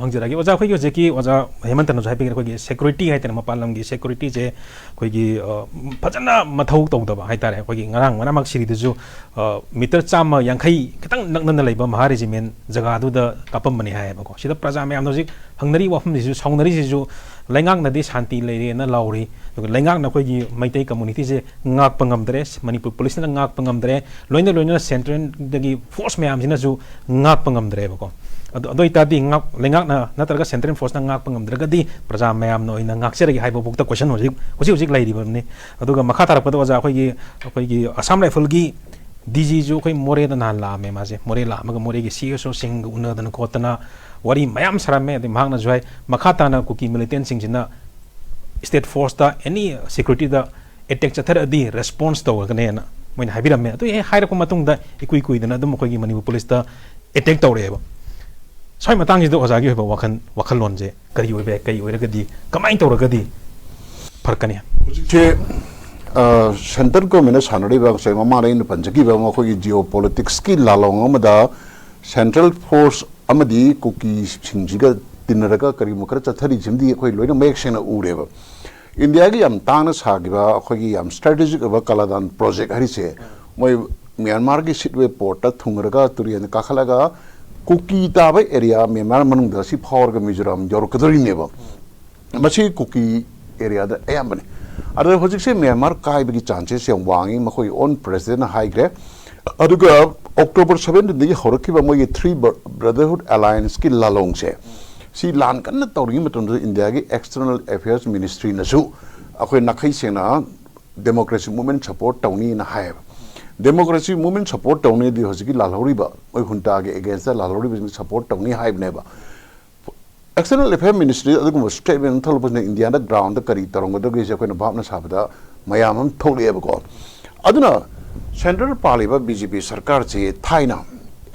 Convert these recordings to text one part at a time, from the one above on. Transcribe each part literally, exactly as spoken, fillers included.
ꯍꯪꯖꯔꯒꯦ ꯑꯣꯖꯥ, ꯑꯩꯈꯣꯏꯒꯤ ꯍꯧꯖꯤꯛꯀꯤ ꯑꯣꯖꯥ ꯍꯦꯃꯟꯇꯅꯁꯨ ꯍꯥꯏꯕꯤꯈ꯭ꯔꯦ, ꯑꯩꯈꯣꯏꯒꯤ ꯁꯦꯀ꯭ꯌꯨꯔꯤꯇꯤ ꯍꯥꯏꯇꯥꯔꯦ, ꯃꯄꯥꯟ ꯂꯝꯒꯤ ꯁꯦꯀ꯭ꯌꯨꯔꯤꯇꯤꯁꯦ ꯑꯩꯈꯣꯏꯒꯤ, ꯑ, ꯐꯖꯅ ꯃꯊꯧ ꯇꯧꯗꯕ ꯍꯥꯏꯇꯥꯔꯦ꯫ ꯑꯩꯈꯣꯏꯒꯤ ꯉꯔꯥꯡ ꯃꯔꯛ ꯁꯤꯔꯤꯗꯁꯨ, ꯑ, ꯃꯤꯇꯔ ꯆꯥꯝꯃ ꯌꯥꯡꯈꯩ ꯈꯤꯇꯪ ꯅꯛꯅꯅ ꯂꯩꯕ ꯃꯍꯥ ꯔꯦꯖꯤꯃꯦꯟ ꯖꯒꯥꯗꯨꯗ ꯀꯥꯞꯄꯝꯕꯅꯤ ꯍꯥꯏꯌꯦꯕꯀꯣ꯫ ꯁꯤꯗ ꯄ꯭ꯔꯖꯥ ꯃꯌꯥꯝꯅ ꯍꯧꯖꯤꯛ ꯍꯪꯅꯔꯤ ꯋꯥꯐꯝꯁꯤꯁꯨ, ꯁꯥꯎꯅꯔꯤꯁꯤꯁꯨ, ꯂꯩꯉꯥꯛꯅꯗꯤ ꯁꯥꯟꯇꯤ ꯂꯩꯔꯦꯅ ꯂꯥꯎꯔꯤ, ꯑꯗꯨꯒ ꯂꯩꯉꯥꯛꯅ ꯑꯩꯈꯣꯏꯒꯤ ꯃꯩꯇꯩ ꯀꯝꯃꯨꯅꯤꯇꯤꯁꯦ ꯉꯥꯛꯄ ꯉꯝꯗ꯭ꯔꯦ, ꯃꯅꯤꯄꯨꯔ ꯄꯨꯂꯤꯁꯅ ꯉꯥꯛꯄ ꯉꯝꯗ꯭ꯔꯦ, ꯂꯣꯏꯅ ꯂꯣꯏꯅꯅ ꯁꯦꯟꯇ꯭ꯔꯦꯜꯗꯒꯤ ꯐꯣꯔꯁ ꯃꯌꯥꯝꯁꯤꯅꯁꯨ ꯉꯥꯛꯄ ꯉꯝꯗ꯭ꯔꯦꯕꯀꯣ꯫ ꯑꯗꯨ, ꯑꯗꯨ ꯑꯣꯏꯇꯥꯔꯗꯤ ꯉꯥꯛ-, ꯂꯩꯉꯥꯛꯅ ꯅꯠꯇ꯭ꯔꯒ ꯁꯦꯟꯇ꯭ꯔꯦꯜ ꯐꯣꯔꯁꯅ ꯉꯥꯛꯄ ꯉꯝꯗ꯭ꯔꯒꯗꯤ ꯄ꯭ꯔꯖꯥ ꯃꯌꯥꯝꯅ ꯑꯣꯏꯅ ꯉꯥꯛꯆꯔꯒꯦ ꯍꯥꯏꯕ ꯐꯥꯎꯗ ꯀꯣꯏꯁꯟ ꯍꯧꯖꯤꯛ, ꯍꯧꯖꯤꯛ ꯍꯧꯖꯤꯛ ꯂꯩꯔꯤꯕꯅꯤ꯫ ꯑꯗꯨꯒ ꯃꯈꯥ ꯇꯥꯔꯛꯄꯗ ꯑꯣꯖꯥ, ꯑꯩꯈꯣꯏꯒꯤ, ꯑꯩꯈꯣꯏꯒꯤ ꯑꯁꯥꯝ ꯔꯥꯏꯐꯜꯒꯤ ꯗꯤ ꯖꯤꯁꯨ ꯑꯩꯈꯣꯏ ꯃꯣꯔꯦꯗ ꯅꯍꯥꯟ ꯂꯥꯛꯑꯝꯃꯦ꯫ ꯃꯥꯁꯦ ꯃꯣꯔꯦ ꯂꯥꯛꯑꯝꯃꯒ ꯃꯣꯔꯦꯒꯤ ꯁꯤ ꯑꯦꯁ ꯑꯣꯁꯤꯡꯒ ꯎꯅꯗꯅ ꯈꯣꯠꯇꯅ ꯋꯥꯔꯤ ꯃꯌꯥꯝ ꯁꯥꯔꯝꯃꯦ꯫ ꯑꯗꯩ ꯃꯍꯥꯛꯅꯁꯨ ꯍꯥꯏ, ꯃꯈꯥ ꯇꯥꯅ ꯀꯨꯀꯤ ꯃꯤꯂꯤꯇꯦꯟꯁꯤꯡꯁꯤꯅ ꯁ꯭ꯇꯦꯠ ꯐꯣꯔꯁꯇ ꯑꯦꯅꯤ ꯁꯦꯀ꯭ꯌꯨꯔꯤꯇꯤꯗ ꯑꯦꯇꯦꯛ ꯆꯠꯊꯔꯛꯑꯗꯤ ꯔꯦꯁꯄꯣꯟꯁ ꯇꯧꯔꯒꯅꯦꯅ ꯃꯣꯏꯅ ꯍꯥꯏꯕꯤꯔꯝꯃꯦ꯫ ꯑꯗꯨ ꯍꯦꯛ ꯍꯥꯏꯔꯛꯄ ꯃꯇꯨꯡꯗ ꯏꯀꯨꯏ ꯀꯨꯏꯗꯅ ꯑꯗꯨꯝ ꯑꯩꯈꯣꯏꯒꯤ ꯃꯅꯤꯄꯨꯔ ꯄꯨꯂꯤꯁꯇ ꯑꯦꯇꯦꯛ ꯇꯧꯔꯛꯑꯦꯕ꯫ ꯁ꯭ꯋꯥꯏ ꯃꯇꯥꯡꯁꯤꯗ ꯑꯣꯖꯥꯒꯤ ꯑꯣꯏꯕ ꯋꯥꯈꯜ, ꯋꯥꯈꯜꯂꯣꯟꯁꯦ ꯀꯔꯤ ꯑꯣꯏꯕ ꯌꯥꯏ? ꯀꯔꯤ ꯑꯣꯏꯔꯒꯗꯤ, ꯀꯃꯥꯏꯅ ꯇꯧꯔꯒꯗꯤ ꯐꯔꯛꯀꯅꯤ? ꯍꯧꯖꯤꯛꯁꯦ, ꯑ, ꯁꯦꯟꯇ꯭ꯔꯦꯜ ꯒꯣꯔꯃꯦꯟꯅ ꯁꯥꯟꯅꯔꯤꯕ, ꯉꯁꯥꯏ ꯃꯃꯥꯡꯗ ꯑꯩꯅ ꯄꯟꯖꯈꯤꯕ ꯃꯈꯣꯏꯒꯤ ꯖꯤꯑꯣ ꯄꯣꯂꯤꯇꯤꯛꯁꯀꯤ ꯂꯥꯂꯣꯡ ꯑꯃꯗ ꯁꯦꯟꯇ꯭ꯔꯦꯜ ꯐꯣꯔꯁ ꯑꯃꯗꯤ ꯀꯨꯀꯤꯁꯤꯡꯁꯤꯒ ꯇꯤꯟꯅꯔꯒ ꯀꯔꯤꯒꯨꯝꯕ ꯈꯔ ꯆꯠꯊꯔꯤꯁꯤꯃꯗꯤ ꯑꯩꯈꯣꯏ ꯂꯣꯏꯅ ꯃꯌꯦꯛ ꯁꯦꯡꯅ ꯎꯔꯦꯕ꯫ ꯏꯟꯗꯤꯌꯥꯒꯤ ꯌꯥꯝ ꯇꯥꯡꯅ ꯁꯥꯈꯤꯕ, ꯑꯩꯈꯣꯏꯒꯤ ꯌꯥꯝ ꯁ꯭ꯇ꯭ꯔꯦꯇꯦꯖꯤꯛ ꯑꯣꯏꯕ ꯀꯥꯂꯥꯗꯥꯟ ꯄ꯭ꯔꯣꯖꯦꯛ ꯍꯥꯏꯔꯤꯁꯦ, ꯃꯣꯏ ꯃ꯭ꯌꯥꯟꯃꯥꯔꯒꯤ ꯁꯤꯠꯋꯦ ꯄꯣꯔꯠꯇ ꯊꯨꯡꯉꯔꯒ ꯇꯨꯔꯦꯟꯗ ꯀꯥꯈꯠꯂꯒ ꯀꯨꯀꯤ ꯇꯥꯕ ꯑꯦꯔꯤꯌꯥ ꯃ꯭ꯌꯥꯟꯃꯥꯔ ꯃꯅꯨꯡꯗ ꯁꯤ ꯐꯥꯎꯔꯒ ꯃꯤꯖꯣꯔꯥꯝ ꯌꯧꯔꯛꯀꯗꯧꯔꯤꯅꯦꯕ꯫ ꯃꯁꯤ ꯀꯨꯀꯤ ꯑꯦꯔꯤꯌꯥꯗ ꯑꯌꯥꯝꯕꯅꯤ꯫ ꯑꯗꯨꯅ ꯍꯧꯖꯤꯛꯁꯦ ꯃ꯭ꯌꯥꯟꯃꯥꯔ ꯀꯥꯏꯕꯒꯤ ꯆꯥꯟꯁꯦꯁ ꯌꯥꯝ ꯋꯥꯡꯉꯤ, ꯃꯈꯣꯏ ꯑꯣꯟ ꯄ꯭ꯔꯦꯁꯤꯗꯦꯟꯠꯅ ꯍꯥꯏꯈ꯭ꯔꯦ꯫ ꯑꯗꯨꯒ ꯑꯣꯛꯇꯣꯕꯔ ꯁꯕꯦꯟꯇꯤꯟꯗꯒꯤ ꯍꯧꯔꯛꯈꯤꯕ ꯃꯣꯏꯒꯤ ꯊ꯭ꯔꯤ ꯕ꯭ꯔꯗꯔꯍꯨꯗ ꯑꯦꯂꯥꯏꯟꯁꯀꯤ ꯂꯥꯂꯣꯡꯁꯦ, ꯁꯤ ꯂꯥꯟ ꯀꯟꯅ ꯇꯧꯔꯤꯉꯩ ꯃꯇꯝꯗ ꯏꯟꯗꯤꯌꯥꯒꯤ ꯑꯦꯛꯁꯇꯔꯅꯦꯜ ꯑꯦꯐꯤꯌꯔꯁ ꯃꯤꯅꯤꯁꯇ꯭ꯔꯤꯅꯁꯨ ꯑꯩꯈꯣꯏ ꯅꯥꯈꯩ ꯁꯦꯡꯅ ꯗꯦꯃꯣꯀ꯭ꯔꯦꯁꯤ ꯃꯨꯚꯃꯦꯟꯠ ꯁꯄꯣꯔꯠ ꯇꯧꯅꯤꯅ ꯍꯥꯏꯌꯦꯕ꯫ ꯗꯦꯃꯣꯀ꯭ꯔꯦꯁꯤ ꯃꯨꯚꯃꯦꯟꯠ ꯁꯄꯣꯔꯠ ꯇꯧꯅꯤꯗꯤ ꯍꯧꯖꯤꯛꯀꯤ ꯂꯥꯜꯍꯧꯔꯤꯕ, ꯃꯣꯏ ꯍꯨꯟꯇꯥꯒꯤ ꯑꯦꯒꯦꯟꯁꯇ ꯂꯥꯜꯍꯧꯔꯤꯕꯁꯤꯡ ꯁꯄꯣꯔꯠ ꯇꯧꯅꯤ ꯍꯥꯏꯕꯅꯦꯕ꯫ ꯑꯦꯛꯁꯇꯔꯅꯦꯜ ꯑꯦꯐꯤꯌꯔ ꯃꯤꯅꯤꯁꯇ꯭ꯔꯤ ꯑꯗꯨꯒꯨꯝꯕ ꯁ꯭ꯇꯦꯠꯃꯦꯟꯠ ꯑꯃ ꯊꯣꯛꯂꯛꯄꯁꯤꯅ ꯏꯟꯗꯤꯌꯥꯗ ꯒ꯭ꯔꯥꯎꯟꯗ ꯀꯔꯤ ꯇꯧꯔꯝꯒꯗꯒꯦꯁꯦ ꯑꯩꯈꯣꯏꯅ ꯚꯥꯞꯅ ꯁꯥꯕꯗ ꯃꯌꯥꯝ ꯑꯃ ꯊꯣꯛꯂꯛꯑꯦꯕꯀꯣ꯫ ꯑꯗꯨꯅ ꯁꯦꯟꯇ꯭ꯔꯦꯜ ꯄꯥꯜꯂꯤꯕ ꯕꯤ ꯖꯦ ꯄꯤ ꯁꯔꯀꯥꯔꯁꯦ ꯊꯥꯏꯅ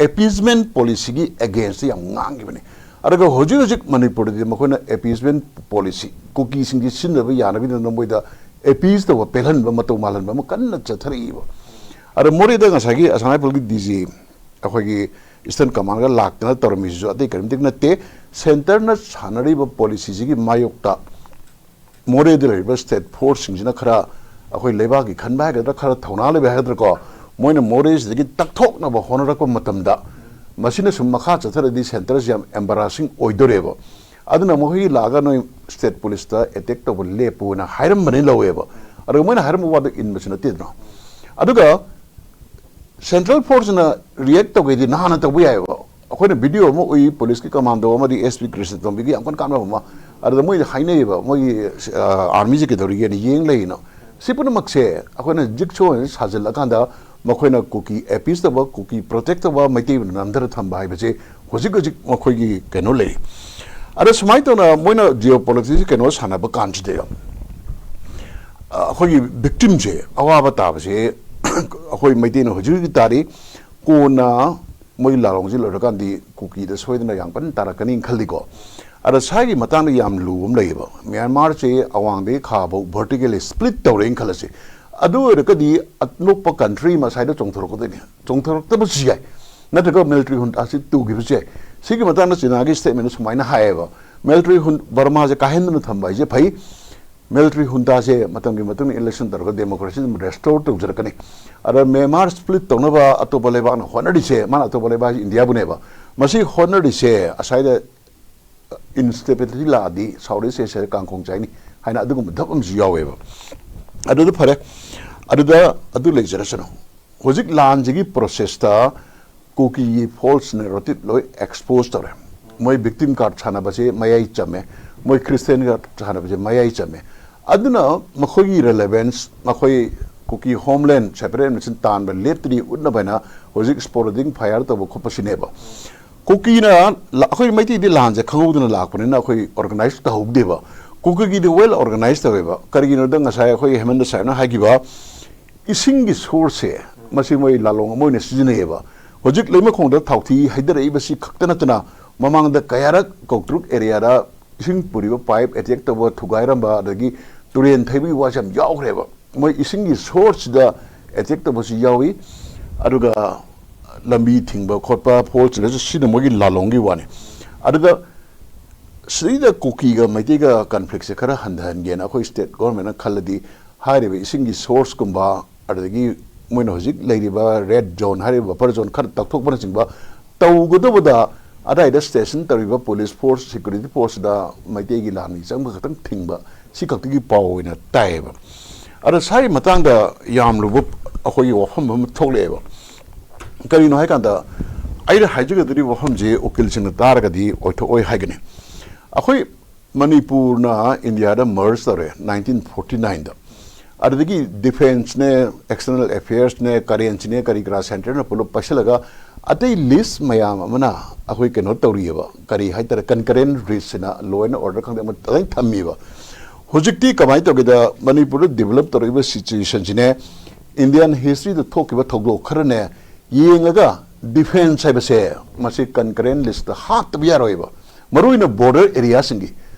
ꯑꯦꯄꯤꯁꯃꯦꯟꯠ ꯄꯣꯂꯤꯁꯤꯒꯤ ꯑꯦꯒꯦꯟꯁꯇ ꯌꯥꯝ ꯉꯥꯡꯈꯤꯕꯅꯤ꯫ ꯑꯗꯨꯒ ꯍꯧꯖꯤꯛ ꯍꯧꯖꯤꯛ ꯃꯅꯤꯄꯨꯔꯗꯗꯤ ꯃꯈꯣꯏꯅ ꯑꯦꯄꯤꯁꯃꯦꯟꯠ ꯄꯣꯂꯤꯁꯤ, ꯀꯨꯀꯤꯁꯤꯡꯁꯤ ꯁꯤꯖꯤꯟꯅꯕ ꯌꯥꯅꯕꯒꯤꯗꯃꯛꯇ ꯃꯣꯏꯗ ꯑꯦꯄꯤꯁ ꯇꯧꯕ, ꯄꯦꯜꯍꯟꯕ, ꯃꯇꯧ ꯃꯥꯜꯍꯟꯕ ꯑꯃ ꯀꯟꯅ ꯆꯠꯊꯔꯛꯏꯕ꯫ ꯑꯗ ꯃꯣꯔꯦꯗ ꯉꯁꯥꯏꯒꯤ ꯑꯁꯥꯝ ꯔꯥꯏꯐꯜꯒꯤ ꯗꯤ ꯖꯤ ꯑꯩꯈꯣꯏꯒꯤ Eastern Commandꯒ ꯂꯥꯛꯇꯅ ꯇꯧꯔꯝꯃꯤꯁꯤꯁꯨ ꯑꯇꯩ ꯀꯔꯤꯝꯇ ꯅꯠꯇꯦ꯫ Centreꯅ ꯁꯥꯟꯅꯔꯤꯕ policyꯁꯤꯒꯤ ꯃꯥꯌꯣꯛꯇ ꯃꯣꯔꯦꯗ ꯂꯩꯔꯤꯕ state forceꯁꯤꯡꯁꯤꯅ ꯈꯔ ꯑꯩꯈꯣꯏ ꯂꯩꯕꯥꯛꯀꯤ ꯈꯟꯕ ꯍꯥꯏꯒꯗ꯭ꯔꯥ, ꯈꯔ ꯊꯧꯅꯥ ꯂꯩꯕ ꯍꯥꯏꯒꯗ꯭ꯔꯥꯀꯣ, ꯃꯣꯏꯅ ꯃꯣꯔꯦꯁꯤꯗꯒꯤ ꯇꯛꯊꯣꯛꯅꯕ ꯍꯣꯠꯅꯔꯛꯄ ꯃꯇꯝꯗ, ꯃꯁꯤꯅ ꯁꯨꯝ ꯃꯈꯥ ꯆꯠꯊꯔꯗꯤ centreꯁꯤ ꯌꯥꯝ embarrassing ꯑꯣꯏꯗꯣꯔꯦꯕ꯫ ꯑꯗꯨꯅ ꯃꯈꯣꯏꯒꯤ ꯂꯥꯛꯑꯒ ꯅꯣꯏ state policeꯇ attack ꯇꯧꯕ ꯂꯦꯞꯄꯨꯅ ꯍꯥꯏꯔꯝꯕꯅꯤ ꯂꯧꯋꯦꯕ꯫ ꯑꯗꯨꯒ ꯃꯣꯏꯅ ꯍꯥꯏꯔꯝꯕ ꯋꯥꯗꯣ ꯏꯟꯕꯁꯨ ꯅꯠꯇꯦꯗꯅ꯫ ꯑꯗꯨꯒ central forceꯅ react ꯇꯧꯒꯦꯗꯤ ꯅꯍꯥꯟꯅ ꯇꯧꯕ ꯌꯥꯏꯑꯕ꯫ ꯑꯩꯈꯣꯏꯅ video ꯑꯃ ꯎꯏ, policeꯀꯤ commando ꯑꯃꯗꯤ SP ꯀ꯭ꯔꯤꯁꯅ ꯇꯣꯝꯕꯤꯒꯤ ꯌꯥꯝ ꯀꯟꯅ ꯀꯥꯟꯅꯕ ꯑꯃ꯫ ꯑꯗꯨꯗ ꯃꯣꯏꯗ ꯍꯥꯏꯅꯩꯌꯦꯕ, "ꯃꯣꯏꯒꯤ ꯑ, armyꯁꯦ ꯀꯩꯗꯧꯔꯤꯒꯦꯅ ꯌꯦꯡ ꯂꯩꯅ"꯫ ꯁꯤ ꯄꯨꯝꯅꯃꯛꯁꯦ ꯑꯩꯈꯣꯏꯅ jigsaw ꯑꯣꯏꯅ ꯁꯥꯖꯤꯜꯂꯀꯥꯟꯗ ꯃꯈꯣꯏꯅ ꯀꯨꯀꯤ appease ꯇꯧꯕ, ꯀꯨꯀꯤ protect ꯇꯧꯕ, ꯃꯩꯇꯩꯕꯨ ꯅꯝꯊꯅ ꯊꯝꯕ ꯍꯥꯏꯕꯁꯦ ꯍꯧꯖꯤꯛ ꯍꯧꯖꯤꯛ ꯃꯈꯣꯏꯒꯤ ꯀꯩꯅꯣ ꯂꯩꯔꯤ꯫ ꯑꯗ ꯁꯨꯃꯥꯏꯅ ꯇꯧꯅ ꯃꯣꯏꯅ geopoliticsꯀꯤ ꯀꯩꯅꯣ ꯁꯥꯟꯅꯕ ꯀꯥꯟꯁꯤꯗ, ꯑ, ꯑꯩꯈꯣꯏꯒꯤ victimꯁꯦ, ꯑꯋꯥꯕ ꯇꯥꯕꯁꯦ ꯑꯩꯈꯣꯏ ꯃꯩꯇꯩꯅ ꯍꯧꯖꯤꯛ ꯍꯧꯖꯤꯛ ꯇꯥꯔꯤ꯫ ꯀꯣꯟꯅ ꯃꯣꯏ ꯂꯥꯂꯣꯡꯁꯤ ꯂꯣꯏꯔꯀꯥꯟꯗꯤ ꯀꯨꯀꯤꯗ ꯁꯣꯏꯗꯅ ꯌꯥꯝ ꯀꯟꯅ ꯇꯥꯔꯛꯀꯅꯤꯅ ꯈꯜꯂꯤꯀꯣ꯫ ꯑꯗ ꯁ꯭ꯋꯥꯏꯒꯤ ꯃꯇꯥꯡꯗ ꯌꯥꯝ ꯂꯨꯕ ꯑꯃ ꯂꯩꯌꯦꯕ꯫ ꯃ꯭ꯌꯥꯟꯃꯥꯔꯁꯦ ꯑꯋꯥꯡꯗꯒꯤ ꯈꯥꯐꯥꯎ vertically split ꯇꯧꯔꯦꯅ ꯈꯜꯂꯁꯤ꯫ ꯑꯗꯨ ꯑꯣꯏꯔꯒꯗꯤ ꯑꯅꯣꯞꯄ country ꯑꯃ ꯁ꯭ꯋꯥꯏꯗ ꯆꯣꯡꯊꯣꯔꯛꯀꯗꯣꯏꯅꯤ꯫ ꯆꯣꯡꯊꯣꯔꯛꯇꯕꯁꯨ ꯌꯥꯏ꯫ ꯅꯠꯇ꯭ꯔꯒ military juntaꯁꯤ ꯇꯨꯈꯤꯕꯁꯨ ꯌꯥꯏ꯫ ꯁꯤꯒꯤ ꯃꯇꯥꯡꯗ ꯆꯤꯅꯥꯒꯤ statement ꯁꯨꯃꯥꯏꯅ ꯍꯥꯏꯌꯦꯕ, "military junta, ꯕꯔꯃꯥꯁꯦ ꯀꯥꯍꯟꯗꯅ ꯊꯝꯕ ꯍꯥꯏꯁꯦ ꯐꯩ꯫ Military juntaꯁꯦ ꯃꯇꯝꯒꯤ ꯃꯇꯨꯡ ꯏꯟꯅ election ꯇꯧꯔꯒ democracy ꯑꯗꯨꯝ restore ꯇꯧꯖꯔꯛꯀꯅꯤ꯫ ꯑꯗ ꯃ꯭ꯌꯥꯟꯃꯥꯔ split ꯇꯧꯅꯕ ꯑꯇꯣꯞꯄ ꯂꯩꯕꯥꯛꯅ ꯍꯣꯠꯅꯔꯤꯁꯦ", ꯃꯥꯅ ꯑꯇꯣꯞꯄ ꯂꯩꯕꯥꯛ ꯍꯥꯏꯁꯦ ꯏꯟꯗꯤꯌꯥꯕꯨꯅꯦꯕ, "ꯃꯁꯤ ꯍꯣꯠꯅꯔꯤꯁꯦ ꯑꯁ꯭ꯋꯥꯏꯗ instability ꯂꯥꯛꯑꯗꯤ South East Asiaꯗ ꯀꯥꯡꯈꯣꯡ ꯆꯥꯏꯅꯤ" ꯍꯥꯏꯅ ꯑꯗꯨꯒꯨꯝꯕ ꯙꯞ ꯑꯃꯁꯨ ꯌꯥꯎꯋꯦꯕ꯫ ꯑꯗꯨꯗ ꯐꯔꯦ, ꯑꯗꯨꯗ ꯑꯗꯨ ꯂꯩꯖꯔꯁꯅꯨ꯫ ꯍꯧꯖꯤꯛ ꯂꯥꯟꯁꯤꯒꯤ processꯇ ꯀꯨꯀꯤꯒꯤ false narrative ꯂꯣꯏ expose ꯇꯧꯔꯦ꯫ ꯃꯣꯏ victim card ꯁꯥꯟꯅꯕꯁꯦ ꯃꯌꯥꯏ ꯆꯝꯃꯦ, ꯃꯣꯏ Christian card ꯁꯥꯟꯅꯕꯁꯦ ꯃꯌꯥꯏ ꯆꯝꯃꯦ꯫ ꯑꯗꯨꯅ ꯃꯈꯣꯏꯒꯤ relevance, ꯃꯈꯣꯏ ꯀꯨꯀꯤ homeland separate nation ꯇꯥꯟꯕ ꯂꯦꯞꯇ꯭ꯔꯤ ꯎꯠꯅꯕ ꯍꯥꯏꯅ ꯍꯧꯖꯤꯛ sporadic fire ꯇꯧꯕ ꯈꯣꯠꯄꯁꯤꯅꯦꯕ꯫ ꯀꯨꯀꯤꯅ ꯂ-, ꯑꯩꯈꯣꯏ ꯃꯩꯇꯩꯗꯤ ꯂꯥꯟꯁꯦ ꯈꯪꯍꯧꯗꯅ ꯂꯥꯛꯄꯅꯤꯅ ꯑꯩꯈꯣꯏ organize ꯇꯧꯍꯧꯗꯦꯕ꯫ ꯀꯨꯀꯤꯒꯤꯗꯤ well organize ꯇꯧꯋꯦꯕ꯫ ꯀꯔꯤꯒꯤꯅꯣꯗ ꯉꯁꯥꯏ ꯑꯩꯈꯣꯏ ꯍꯦꯃꯟꯗ ꯁꯥꯍꯦꯕꯅ ꯍꯥꯏꯈꯤꯕ ꯏꯁꯤꯡꯒꯤ sourceꯁꯦ, ꯃꯁꯤ ꯃꯣꯏ ꯂꯥꯂꯣꯡ ꯑꯃ ꯑꯣꯏꯅ ꯁꯤꯖꯤꯟꯅꯩꯌꯦꯕ꯫ ꯍꯧꯖꯤꯛ ꯂꯩꯃꯈꯣꯡꯗ ꯊꯥꯎꯊꯤ ꯍꯩꯊꯔꯛꯏꯕꯁꯤ ꯈꯛꯇ ꯅꯠꯇꯅ ꯃꯃꯥꯡꯗ ꯀꯌꯥꯔꯛ ꯀꯧꯇ꯭ꯔꯨꯛ areaꯗ ꯏꯁꯤꯡ ꯄꯨꯔꯤꯕ pipe attack ꯇꯧꯕ, ꯊꯨꯒꯥꯏꯔꯝꯕ, ꯑꯗꯒꯤ ꯇꯨꯔꯦꯟ ꯊꯩꯕꯒꯤ ꯋꯥꯁꯦ ꯌꯥꯝ ꯌꯥꯎꯈ꯭ꯔꯦꯕ꯫ ꯃꯣꯏ ꯏꯁꯤꯡꯒꯤ sourceꯁꯤꯗ attack ꯇꯧꯕꯁꯨ ꯌꯥꯎꯏ꯫ ꯑꯗꯨꯒ ꯂꯝꯕꯤ ꯊꯤꯡꯕ ꯈꯣꯠꯄ ꯐꯣꯔꯁꯁꯤꯅꯁꯨ ꯁꯤꯅ ꯃꯣꯏꯒꯤ ꯂꯥꯂꯣꯡꯒꯤ ꯋꯥꯅꯤ꯫ ꯑꯗꯨꯒ ꯁꯤꯗꯩꯗ ꯀꯨꯀꯤꯒ ꯃꯩꯇꯩꯒ ꯀꯟꯐ꯭ꯂꯤꯛꯁꯦ ꯈꯔ ꯍꯟꯊꯍꯟꯒꯦꯅ ꯑꯩꯈꯣꯏ ꯁ꯭ꯇꯦꯠ ꯒꯣꯔꯃꯦꯟꯅ ꯈꯜꯂꯗꯤ, ꯍꯥꯏꯔꯤꯕ ꯏꯁꯤꯡꯒꯤ ꯁꯣꯔꯁꯀꯨꯝꯕ, ꯑꯗꯨꯗꯒꯤ ꯃꯣꯏꯅ ꯍꯧꯖꯤꯛ ꯂꯩꯔꯤꯕ ꯔꯦꯗ ꯖꯣꯟ ꯍꯥꯏꯔꯤꯕ ꯕꯐꯔ ꯖꯣꯟ ꯈꯔ ꯇꯧꯊꯣꯛꯄꯅꯆꯤꯡꯕ ꯇꯧꯒꯗꯕꯗ, ꯑꯗꯥꯏꯗ ꯁ꯭ꯇꯦꯁꯟ ꯇꯧꯔꯤꯕ ꯄꯨꯂꯤꯁ ꯐꯣꯔꯁ, ꯁꯦꯀ꯭ꯌꯨꯔꯤꯇꯤ ꯐꯣꯔꯁꯇ ꯃꯩꯇꯩꯒꯤ ꯂꯥꯟꯃꯤ ꯆꯪꯕ ꯈꯛꯇꯪ ꯊꯤꯡꯕ, ꯁꯤ ꯈꯛꯇꯒꯤ ꯄꯥꯎ ꯑꯣꯏꯅ ꯇꯥꯏꯌꯦꯕ꯫ ꯑꯗ ꯁꯥꯏꯒꯤ ꯃꯇꯥꯡꯗ ꯌꯥꯝ ꯂꯨꯕ ꯑꯩꯈꯣꯏꯒꯤ ꯋꯥꯐꯝ ꯑꯃ ꯊꯣꯛꯂꯛꯑꯦꯕ꯫ ꯀꯔꯤꯅꯣ ꯍꯥꯏꯀꯥꯟꯗ, ꯑꯩꯅ ꯍꯥꯏꯖꯒꯗꯧꯔꯤꯕ ꯋꯥꯐꯝꯁꯦ ꯎꯀꯤꯜꯁꯤꯡꯅ ꯇꯥꯔꯒꯗꯤ ꯑꯣꯏꯊꯣꯛꯑꯣꯏ ꯍꯥꯏꯒꯅꯤ꯫ ꯑꯩꯈꯣꯏ ꯃꯅꯤꯄꯨꯔꯅ ꯏꯟꯗꯤꯌꯥꯗ ꯃꯔꯖ ꯇꯧꯔꯦ ꯅꯥꯏꯟꯇꯤꯟ ꯐꯣꯔꯇꯤ ꯅꯥꯏꯟꯗ꯫ ꯑꯗꯨꯗꯒꯤ ꯗꯤꯐꯦꯟꯁꯅꯦ, ꯑꯦꯛꯁꯇꯔꯅꯦꯜ ꯑꯦꯐꯤꯌꯔꯁꯅꯦ, ꯀꯔꯦꯟꯁꯤꯅꯦ, ꯀꯔꯤ ꯀꯔꯥ ꯁꯦꯟꯇꯔꯅ ꯄꯨꯂꯞ ꯄꯥꯏꯁꯤꯜꯂꯒ ꯑꯇꯩ ꯂꯤꯁ ꯃꯌꯥꯝ ꯑꯃꯅ ꯑꯩꯈꯣꯏ ꯀꯩꯅꯣ ꯇꯧꯔꯤꯑꯕ, ꯀꯔꯤ ꯍꯥꯏꯇꯥꯔꯦ, ꯀꯟꯀꯔꯦꯟ ꯂꯤꯁꯁꯤꯅ ꯂꯣ ꯑꯦꯟ ꯑꯣꯔꯗꯔ ꯈꯪꯗꯦ ꯑꯃ ꯂꯣꯏ ꯊꯝꯃꯤꯕ꯫ ꯍꯧꯖꯤꯛꯇꯤ ꯀꯃꯥꯏꯅ ꯇꯧꯒꯦꯗ, ꯃꯅꯤꯄꯨꯔꯗ ꯗꯤꯕꯂꯞ ꯇꯧꯔꯛꯏꯕ ꯁꯤꯆꯨꯋꯦꯁꯟꯁꯤꯅꯦ, ꯏꯟꯗꯤꯌꯥꯟ ꯍꯤꯁꯇ꯭ꯔꯤꯗ ꯊꯣꯛꯈꯤꯕ ꯊꯧꯗꯣꯛ ꯈꯔꯅꯦ ꯌꯦꯡꯉꯒ, ꯗꯤꯐꯦꯟꯁ ꯍꯥꯏꯕꯁꯦ ꯃꯁꯤ ꯀꯟꯀꯔꯦꯟ ꯂꯤꯁꯇ ꯍꯥꯞꯇꯕ ꯌꯥꯔꯣꯏꯕ꯫ ꯃꯔꯨꯑꯣꯏꯅ ꯕꯣꯔꯗꯔ ꯑꯦꯔꯤꯌꯥꯁꯤꯡꯒꯤ,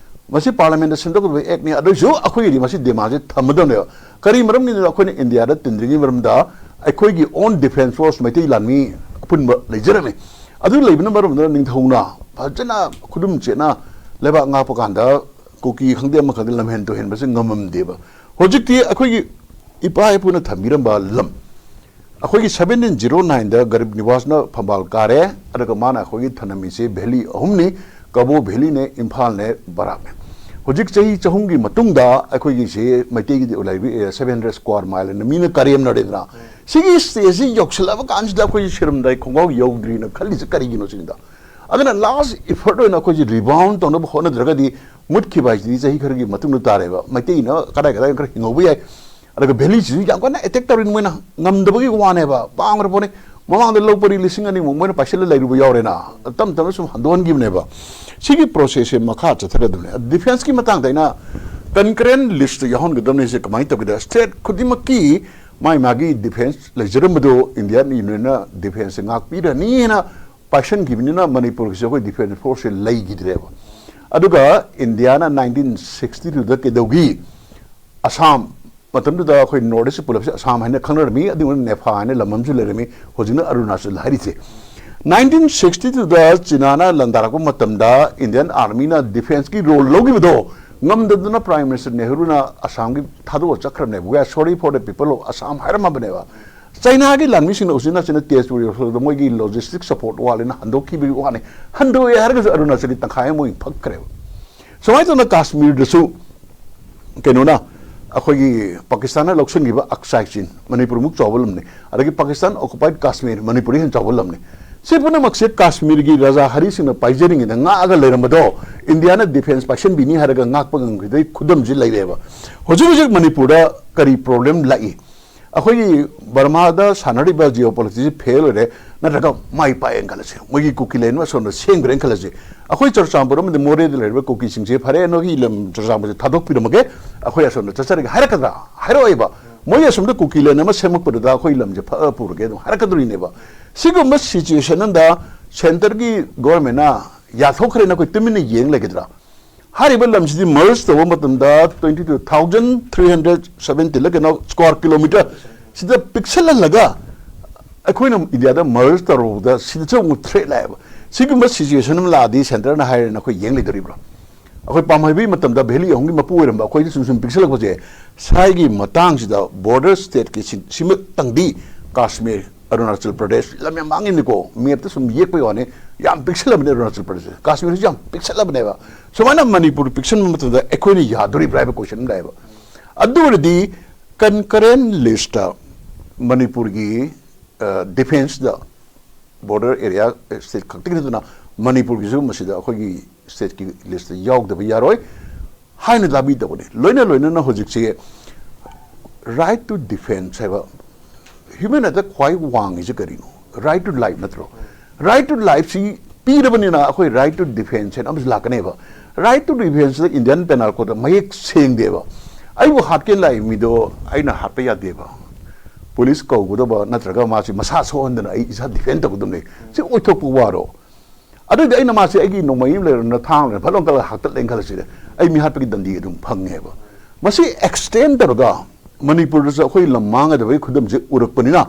ꯃꯁꯤ ꯄꯥꯔꯂꯤꯌꯥꯃꯦꯟꯗ ꯁꯦꯝꯗꯣꯛꯀꯗꯕ ꯑꯦꯛꯅꯤ, ꯑꯗꯨꯏꯁꯨ ꯑꯩꯈꯣꯏꯒꯤꯗꯤ ꯃꯁꯤ ꯗꯤꯃꯥꯟꯁꯦ ꯊꯝꯃꯗꯕꯅꯦꯕ꯫ ꯀꯔꯤ ꯃꯔꯝꯒꯤꯅꯣ? ꯑꯩꯈꯣꯏꯅ ꯏꯟꯗꯤꯌꯥꯗ ꯇꯤꯟꯗ꯭ꯔꯤꯉꯩ ꯃꯔꯝꯗ ꯑꯩꯈꯣꯏꯒꯤ ꯑꯣꯟ ꯗꯤꯐꯦꯟꯁ ꯐꯣꯔꯁ ꯃꯩꯇꯩ ꯂꯥꯟꯃꯤ ꯑꯄꯨꯟꯕ ꯂꯩꯖꯔꯝꯃꯤ꯫ ꯑꯗꯨ ꯂꯩꯕꯅ ꯃꯔꯝ ꯑꯣꯏꯗꯨꯅ ꯅꯤꯡꯊꯧꯅ ꯐꯖꯅ ꯈꯨꯗꯨꯝ ꯆꯦꯠꯅ ꯂꯩꯕꯥꯛ ꯉꯥꯛꯄ ꯀꯥꯟꯗ ꯀꯨꯀꯤ ꯈꯪꯗꯦ ꯑꯃ ꯈꯪꯗꯦ ꯂꯝꯍꯦꯟ ꯇꯨꯍꯦꯟꯕꯁꯦ ꯉꯝꯃꯝꯗꯦꯕ꯫ ꯍꯧꯖꯤꯛꯇꯤ ꯑꯩꯈꯣꯏꯒꯤ ꯏꯄꯥ ꯏꯄꯨꯅ ꯊꯝꯕꯤꯔꯝꯕ ꯂꯝ, ꯑꯩꯈꯣꯏꯒꯤ ꯁꯕꯦꯟꯇꯤꯟ ꯖꯤꯔꯣ ꯅꯥꯏꯟꯗ ꯒꯔꯤꯕ ꯅꯤꯋꯥꯖꯅ ꯐꯝꯕꯥꯜ ꯀꯥꯔꯦ, ꯑꯗꯨꯒ ꯃꯥꯅ ꯑꯩꯈꯣꯏꯒꯤ ꯊꯅꯝꯃꯤꯁꯦ ꯚꯦꯂꯤ ꯑꯍꯨꯝꯅꯤ, ꯀꯕꯣ ꯚꯦꯂꯤꯅꯦ, ꯏꯝꯐꯥꯜꯅꯦ, ꯕꯔꯥꯛꯅꯦ꯫ ꯍꯧꯖꯤꯛ ꯆꯍꯤ ꯆꯍꯨꯝꯒꯤ ꯃꯇꯨꯡꯗ ꯑꯩꯈꯣꯏꯒꯤꯁꯤ ꯃꯩꯇꯩꯒꯤꯗꯤ library seven hundred square mile ꯑꯅ ꯃꯤꯅ ꯀꯔꯦꯝꯅꯔꯦꯗꯅ꯫ ꯁꯤꯒꯤ ꯁ꯭ꯇꯦꯖꯁꯤ ꯌꯧꯁꯤꯜꯂꯛꯑꯕ ꯀꯥꯟꯁꯤꯗ ꯑꯩꯈꯣꯏꯁꯤ ꯁꯤꯔꯝꯗꯥꯏ ꯈꯣꯡꯒ꯭ꯔꯥꯎ ꯌꯧꯗ꯭ꯔꯤꯅ ꯈꯜꯂꯤꯁꯦ ꯀꯔꯤꯒꯤꯅꯣ ꯁꯤꯅꯤꯗ꯫ ꯑꯗꯨꯅ ꯂꯥꯁ ꯏꯐꯔꯠ ꯑꯣꯏꯅ ꯑꯩꯈꯣꯏꯁꯤ ꯔꯤꯕꯥꯎꯟ ꯇꯧꯅꯕ ꯍꯣꯠꯅꯗ꯭ꯔꯒꯗꯤ ꯃꯨꯠꯈꯤꯕ ꯍꯥꯏꯁꯤꯗꯤ ꯆꯍꯤ ꯈꯔꯒꯤ ꯃꯇꯨꯡꯗ ꯇꯥꯔꯦꯕ꯫ ꯃꯩꯇꯩꯅ ꯀꯗꯥꯏ ꯀꯗꯥꯏ ꯈꯔ ꯍꯤꯡꯍꯧꯕ ꯌꯥꯏ꯫ ꯑꯗꯨꯒ ꯚꯦꯂꯤꯁꯤꯁꯨ ꯌꯥꯝ ꯀꯟꯅ ꯑꯦꯇꯦꯛ ꯇꯧꯔꯤꯅ ꯃꯣꯏꯅ ꯉꯝꯗꯕꯒꯤ ꯋꯥꯅꯦꯕ, ꯄꯥꯡꯈ꯭ꯔ ꯄꯣꯠꯅꯤ꯫ ꯃꯃꯥꯡꯗ ꯂꯧ ꯄꯔꯤ ꯂꯤꯁꯤꯡ ꯑꯅꯤꯃꯨꯛ ꯃꯣꯏꯅ ꯄꯥꯏꯁꯤꯜꯂ ꯂꯩꯔꯨꯕ ꯌꯥꯎꯔꯦꯅ, ꯇꯞ ꯇꯞꯅ ꯁꯨꯝ ꯍꯟꯗꯣꯛꯍꯟꯈꯤꯕꯅꯦꯕ꯫ ꯁꯤꯒꯤ ꯄ꯭ꯔꯣꯁꯦꯁꯁꯦ ꯃꯈꯥ ꯆꯠꯊꯒꯗꯕꯅꯦ꯫ ꯗꯤꯐꯦꯟꯁꯀꯤ ꯃꯇꯥꯡꯗ ꯑꯩꯅ ꯀꯟꯀꯔꯦꯟ ꯂꯤꯁꯇ ꯌꯥꯎꯍꯟꯒꯗꯕꯅꯤ꯫ ꯁꯤ ꯀꯃꯥꯏꯅ ꯇꯧꯒꯦꯗ, ꯁ꯭ꯇꯦꯠ ꯈꯨꯗꯤꯡꯃꯛꯀꯤ ꯃꯥꯒꯤ ꯃꯥꯒꯤ ꯗꯤꯐꯦꯟꯁ ꯂꯩꯖꯔꯝꯕꯗꯣ ꯏꯟꯗꯤꯌꯥꯟ ꯌꯨꯅꯤꯌꯟꯅ ꯗꯤꯐꯦꯟꯁꯁꯦ ꯉꯥꯛꯄꯤꯔꯅꯤꯅ ꯄꯥꯏꯁꯟꯈꯤꯕꯅꯤꯅ ꯃꯅꯤꯄꯨꯔꯒꯤꯁꯨ ꯑꯩꯈꯣꯏ ꯗꯤꯐꯦꯟꯁ ꯐꯣꯔꯁꯁꯦ ꯂꯩꯈꯤꯗ꯭ꯔꯦꯕ꯫ ꯑꯗꯨꯒ ꯏꯟꯗꯤꯌꯥꯅ ꯅꯥꯏꯟꯇꯤꯟ ꯁꯤꯛꯁꯇꯤ ꯇꯨꯗ ꯀꯩꯗꯧꯈꯤ? ꯑꯁꯥꯝ ꯃꯇꯝꯗꯨꯗ ꯑꯩꯈꯣꯏ ꯅꯣꯔꯠ ꯏꯁ ꯄꯨꯂꯞꯁꯦ ꯑꯁꯥꯝ ꯍꯥꯏꯅ ꯈꯪꯅꯔꯝꯃꯤ, ꯑꯗꯨꯒ ꯅꯦꯐꯥ ꯍꯥꯏꯅ ꯂꯝ ꯑꯃꯁꯨ ꯂꯩꯔꯝꯃꯤ, ꯍꯧꯖꯤꯛꯅ ꯑꯔꯨꯅꯥꯆꯜ ꯍꯥꯏꯔꯤꯁꯦ꯫ ꯅꯥꯏꯟꯇꯤꯟ ꯁꯤꯛꯁꯇꯤ ꯇꯨꯗ ꯆꯤꯅꯥꯅ ꯂꯥꯟꯗꯥꯔꯛꯄ ꯃꯇꯝꯗ ꯏꯟꯗꯤꯌꯟ ꯑꯥꯔꯃꯤꯅ ꯗꯤꯐꯦꯟꯁꯀꯤ ꯔꯣꯜ ꯂꯧꯈꯤꯕꯗꯣ ꯉꯝꯗꯗꯨꯅ ꯄ꯭ꯔꯥꯏꯝ ꯃꯤꯅꯤꯁꯇꯔ ꯅꯦꯍꯔꯨꯅ ꯑꯁꯥꯝꯒꯤ ꯊꯥꯗꯣꯛꯑ ꯆꯠꯈ꯭ꯔꯕꯅꯦꯕ꯫ "We are sorry for the people of Assam" ꯍꯥꯏꯔꯝꯃꯕꯅꯦꯕ꯫ ꯆꯩꯅꯥꯒꯤ ꯂꯥꯟꯃꯤꯁꯤꯡꯅ ꯎꯆꯤꯟ ꯅꯥꯆꯤꯟꯅ ꯇꯦꯖꯄꯨꯔ ꯌꯧꯁꯜꯂꯛꯄꯗ ꯃꯣꯏꯒꯤ ꯂꯣꯖꯤꯁꯇꯤꯛ ꯁꯄꯣꯔꯠ ꯋꯥꯠꯂꯦꯅ ꯍꯟꯗꯣꯛꯈꯤꯕꯒꯤ ꯋꯥꯅꯤ꯫ ꯍꯟꯗꯣꯛꯑꯦ ꯍꯥꯏꯔꯒꯁꯨ ꯑꯔꯨꯅꯥꯆꯜꯒꯤ ꯇꯪꯈꯥꯏ ꯑꯃ ꯃꯣꯏ ꯐꯛꯈ꯭ꯔꯦꯕ꯫ ꯁꯨꯃꯥꯏꯅ ꯇꯧꯗꯅ ꯀꯥꯁꯃꯤꯔꯗꯁꯨ ꯀꯩꯅꯣꯅ, ꯑꯩꯈꯣꯏꯒꯤ ꯄꯥꯀꯤꯁꯇꯥꯟꯅ ꯂꯧꯁꯤꯟꯈꯤꯕ ꯑꯛꯁꯥꯏ ꯆꯤꯟ, ꯃꯅꯤꯄꯨꯔꯃꯨꯛ ꯆꯥꯎꯕ ꯂꯝꯅꯤ꯫ ꯑꯗꯒꯤ ꯄꯥꯀꯤꯁꯇꯥꯟ ꯑꯣꯀꯨꯄꯥꯏꯗ ꯀꯥꯁꯃꯤꯔ, ꯃꯅꯤꯄꯨꯔꯗꯒꯤ ꯍꯦꯟꯅ ꯆꯥꯎꯕ ꯂꯝꯅꯤ꯫ ꯁꯤ ꯄꯨꯝꯅꯃꯛꯁꯦ ꯀꯥꯁꯃꯤꯔꯒꯤ ꯔꯥꯖꯥ ꯍꯔꯤꯁꯤꯡꯅ ꯄꯥꯏꯖꯔꯤꯉꯩꯗ ꯉꯥꯛꯑꯒ ꯂꯩꯔꯝꯕꯗꯣ, ꯏꯟꯗꯤꯌꯥꯅ ꯗꯤꯐꯦꯟꯁ ꯄꯥꯏꯁꯟꯕꯤꯅꯤ ꯍꯥꯏꯔꯒ ꯉꯥꯛꯄ ꯉꯝꯈꯤꯗꯕꯒꯤ ꯈꯨꯗꯝꯁꯤ ꯂꯩꯔꯦꯕ꯫ ꯍꯧꯖꯤꯛ ꯍꯧꯖꯤꯛ ꯃꯅꯤꯄꯨꯔꯗ ꯀꯔꯤ ꯄ꯭ꯔꯣꯕ꯭ꯂꯦꯝ ꯂꯥꯛꯏ? ꯑꯩꯈꯣꯏꯒꯤ ꯕꯔꯃꯥꯗ ꯁꯥꯟꯅꯔꯤꯕ ꯖꯤꯑꯣ ꯄꯣꯂꯤꯇꯤꯛꯁꯁꯤ ꯐꯦꯜ ꯑꯣꯏꯔꯦ, ꯅꯠꯇ꯭ꯔꯒ ꯃꯥꯏ ꯄꯥꯛꯑꯦꯅ ꯈꯜꯂꯁꯦ, ꯃꯣꯏꯒꯤ ꯀꯨꯀꯤ ꯂꯦꯟ ꯑꯃ ꯑꯁꯣꯝꯗ ꯁꯦꯝꯈ꯭ꯔꯦꯅ ꯈꯜꯂꯁꯦ, ꯑꯩꯈꯣꯏ ꯆꯨꯔꯆꯥꯟꯄꯨꯔ ꯑꯃꯗꯤ ꯃꯣꯔꯦꯗ ꯂꯩꯔꯤꯕ ꯀꯨꯀꯤꯁꯤꯡꯁꯦ, "ꯐꯔꯦ, ꯅꯣꯏꯒꯤ ꯂꯝ ꯆꯨꯔꯆꯥꯟꯄꯨꯔꯁꯦ ꯊꯥꯗꯣꯛꯄꯤꯔꯝꯃꯒꯦ, ꯑꯩꯈꯣꯏ ꯑꯁꯣꯝꯗ ꯆꯠꯆꯔꯒꯦ" ꯍꯥꯏꯔꯛꯀꯗ꯭ꯔꯥ? ꯍꯥꯏꯔꯛꯑꯣꯏꯕ꯫ ꯃꯣꯏ ꯑꯁꯣꯝꯗ ꯀꯨꯀꯤ ꯂꯦꯟ ꯑꯃ ꯁꯦꯝꯃꯛꯄꯗꯨꯗ ꯑꯩꯈꯣꯏ ꯂꯝꯁꯦ ꯐ ꯄꯨꯔꯒꯦ ꯑꯗꯨꯝ ꯍꯥꯏꯔꯛꯀꯗꯣꯔꯤꯅꯦꯕ꯫ ꯁꯤꯒꯨꯝꯕ ꯁꯤꯆꯨꯋꯦꯁꯟ ꯑꯃꯗ ꯁꯦꯟꯇꯔꯒꯤ ꯒꯣꯔꯃꯦꯟꯅ ꯌꯥꯊꯣꯛꯈ꯭ꯔꯦꯅ ꯑꯩꯈꯣꯏ ꯇꯨꯃꯤꯟꯅ ꯌꯦꯡ ꯂꯩꯒꯗ꯭ꯔꯥ? ꯍꯥꯏꯔꯤꯕ ꯂꯝꯁꯤꯗꯤ ꯃꯔꯖ ꯇꯧꯕ ꯃꯇꯝꯗ twenty two thousand three hundred ꯁꯕꯦꯟꯇꯤꯟꯂ ꯀꯩꯅꯣ ꯁ꯭ꯀ꯭ꯋꯥꯔ ꯀꯤꯂꯣꯃꯤꯇꯔ ꯁꯤꯗ ꯄꯤꯛꯁꯜꯍꯜꯂꯒ ꯑꯩꯈꯣꯏꯅ ꯏꯟꯗꯤꯌꯥꯗ ꯃꯔꯖ ꯇꯧꯔꯨꯕꯗ ꯁꯤꯗꯁꯨ ꯑꯃꯨꯛ ꯊ꯭ꯔꯦꯠ ꯂꯥꯛꯑꯦꯕ꯫ ꯁꯤꯒꯨꯝꯕ ꯁꯤꯆꯨꯋꯦꯁꯟ ꯑꯃ ꯂꯥꯛꯑꯗꯤ ꯁꯦꯟꯇꯔꯅ ꯍꯥꯏꯔꯦꯅ ꯑꯩꯈꯣꯏ ꯌꯦꯡ ꯂꯩꯗꯣꯔꯤꯕ꯭ꯔꯣ? ꯑꯩꯈꯣꯏ ꯄꯥꯝꯍꯩꯕꯒꯤ ꯃꯇꯝꯗ ꯚꯦꯂꯤ ꯑꯍꯨꯝꯒꯤ ꯃꯄꯨ ꯑꯣꯏꯔꯝꯕ ꯑꯩꯈꯣꯏꯗ ꯁꯨꯝ ꯁꯨꯝ ꯄꯤꯛꯁꯜꯂꯛꯄꯁꯦ, ꯁ꯭ꯋꯥꯏꯒꯤ ꯃꯇꯥꯡꯁꯤꯗ ꯕꯣꯔꯗꯔ ꯁ꯭ꯇꯦꯠꯀꯤ ꯁꯤ-, ꯁꯤꯃꯇꯪꯗꯤ ꯀꯥꯁꯃꯤꯔ, ꯑꯔꯨꯅꯥꯆꯜ ꯄ꯭ꯔꯗꯦꯁ, ꯂꯝ ꯌꯥꯝ ꯃꯥꯡꯉꯤꯅꯤꯀꯣ, ꯃꯦꯞꯇ ꯁꯨꯝ ꯌꯦꯛꯄꯩ ꯋꯥꯅꯤ, ꯌꯥꯝ ꯄꯤꯛꯁꯜꯂꯕꯅꯦ ꯑꯔꯨꯅꯥꯆꯜ ꯄ꯭ꯔꯗꯦꯁꯁꯦ, ꯀꯥꯁꯃꯤꯔꯁꯤ ꯌꯥꯝ ꯄꯤꯛꯁꯜꯂꯕꯅꯦꯕ꯫ ꯁꯨꯃꯥꯏꯅ ꯃꯅꯤꯄꯨꯔ ꯄꯤꯛꯁꯟꯕ ꯃꯇꯝꯗ ꯑꯩꯈꯣꯏꯅ ꯌꯥꯗꯣꯔꯤꯕ꯭ꯔꯥ ꯍꯥꯏꯕ ꯀꯣꯏꯁꯟ ꯑꯃ ꯂꯥꯛꯑꯦꯕ꯫ ꯑꯗꯨ ꯑꯣꯏꯔꯗꯤ ꯀꯟꯀꯔꯦꯟ ꯂꯤꯁꯇ ꯃꯅꯤꯄꯨꯔꯒꯤ, ꯑ, ꯗꯤꯐꯦꯟꯁꯇ ꯕꯣꯔꯗꯔ ꯑꯦꯔꯤꯌꯥ ꯁ꯭ꯇꯦꯠ ꯈꯛꯇꯒꯤ ꯅꯠꯇꯅ ꯃꯅꯤꯄꯨꯔꯒꯤꯁꯨ ꯃꯁꯤꯗ ꯑꯩꯈꯣꯏꯒꯤ ꯁ꯭ꯇꯦꯠꯀꯤ ꯂꯤꯁꯇ ꯌꯥꯎꯗꯕ ꯌꯥꯔꯣꯏ ꯍꯥꯏꯅ ꯂꯥꯕꯤ ꯇꯧꯕꯅꯤ꯫ ꯂꯣꯏꯅ ꯂꯣꯏꯅꯅ ꯍꯧꯖꯤꯛꯁꯤ ꯔꯥꯏꯠ ꯇꯨ ꯗꯤꯐꯦꯟꯁ ꯍꯥꯏꯕ ꯍ꯭ꯌꯨꯃꯦꯟ ꯔꯥꯏꯠꯇ ꯈ꯭ꯋꯥꯏ ꯋꯥꯡꯉꯤꯁꯦ ꯀꯔꯤꯅꯣ? ꯔꯥꯏꯠ ꯇꯨ ꯂꯥꯏꯐ ꯅꯠꯇ꯭ꯔꯣ? ꯔꯥꯏꯠ ꯇꯨ ꯂꯥꯏꯐꯁꯤ ꯄꯤꯔꯕꯅꯤꯅ ꯑꯩꯈꯣꯏ ꯔꯥꯏꯠ ꯇꯨ ꯗꯤꯐꯦꯟꯁ ꯍꯥꯏꯅ ꯑꯃꯁꯨ ꯂꯥꯛꯀꯅꯦꯕ꯫ ꯔꯥꯏꯠ ꯇꯨ ꯗꯤꯐꯦꯟꯁꯇ ꯏꯟꯗꯤꯌꯟ ꯄꯦꯅꯥꯜ ꯀꯣꯗꯇ ꯃꯌꯦꯛ ꯁꯦꯡꯗꯦꯕ꯫ ꯑꯩꯕꯨ ꯍꯥꯠꯀꯦ ꯂꯥꯛꯏ ꯃꯤꯗꯣ ꯑꯩꯅ ꯍꯥꯠꯄ ꯌꯥꯗꯦꯕ꯫ ꯄꯨꯂꯤꯁ ꯀꯧꯒꯗꯕ ꯅꯠꯇ꯭ꯔꯒ ꯃꯥꯁꯤ ꯃꯁꯥ ꯁꯣꯛꯍꯟꯗꯅ ꯑꯩ ꯏꯁꯥ ꯗꯤꯐꯦꯟ ꯇꯧꯒꯗꯕꯅꯤ꯫ ꯁꯤ ꯑꯣꯏꯊꯣꯛꯄ ꯋꯥꯔꯣ? ꯑꯗꯨꯗꯤ ꯑꯩꯅ ꯃꯥꯁꯤ ꯑꯩꯒꯤ ꯅꯣꯡꯃꯩ ꯑꯃ ꯂꯩꯔꯝꯅ ꯊꯥꯡ ꯂꯩꯔꯝ ꯐꯠ ꯂꯥꯎ ꯀꯜꯂꯒ ꯍꯥꯛꯇꯠꯂꯦꯅ ꯈꯜꯂꯁꯤꯅꯦ, ꯑꯩ ꯃꯤ ꯍꯥꯠꯄꯒꯤ ꯗꯟꯗꯤ ꯑꯗꯨꯝ ꯐꯪꯉꯦꯕ꯫ ꯃꯁꯤ ꯑꯦꯛꯁꯇꯦꯟ ꯇꯧꯔꯒ ꯃꯅꯤꯄꯨꯔꯗꯁꯨ ꯑꯩꯈꯣꯏ ꯂꯝ ꯃꯥꯡꯒꯗꯕꯒꯤ ꯈꯨꯗꯝꯁꯦ ꯎꯔꯛꯄꯅꯤꯅ,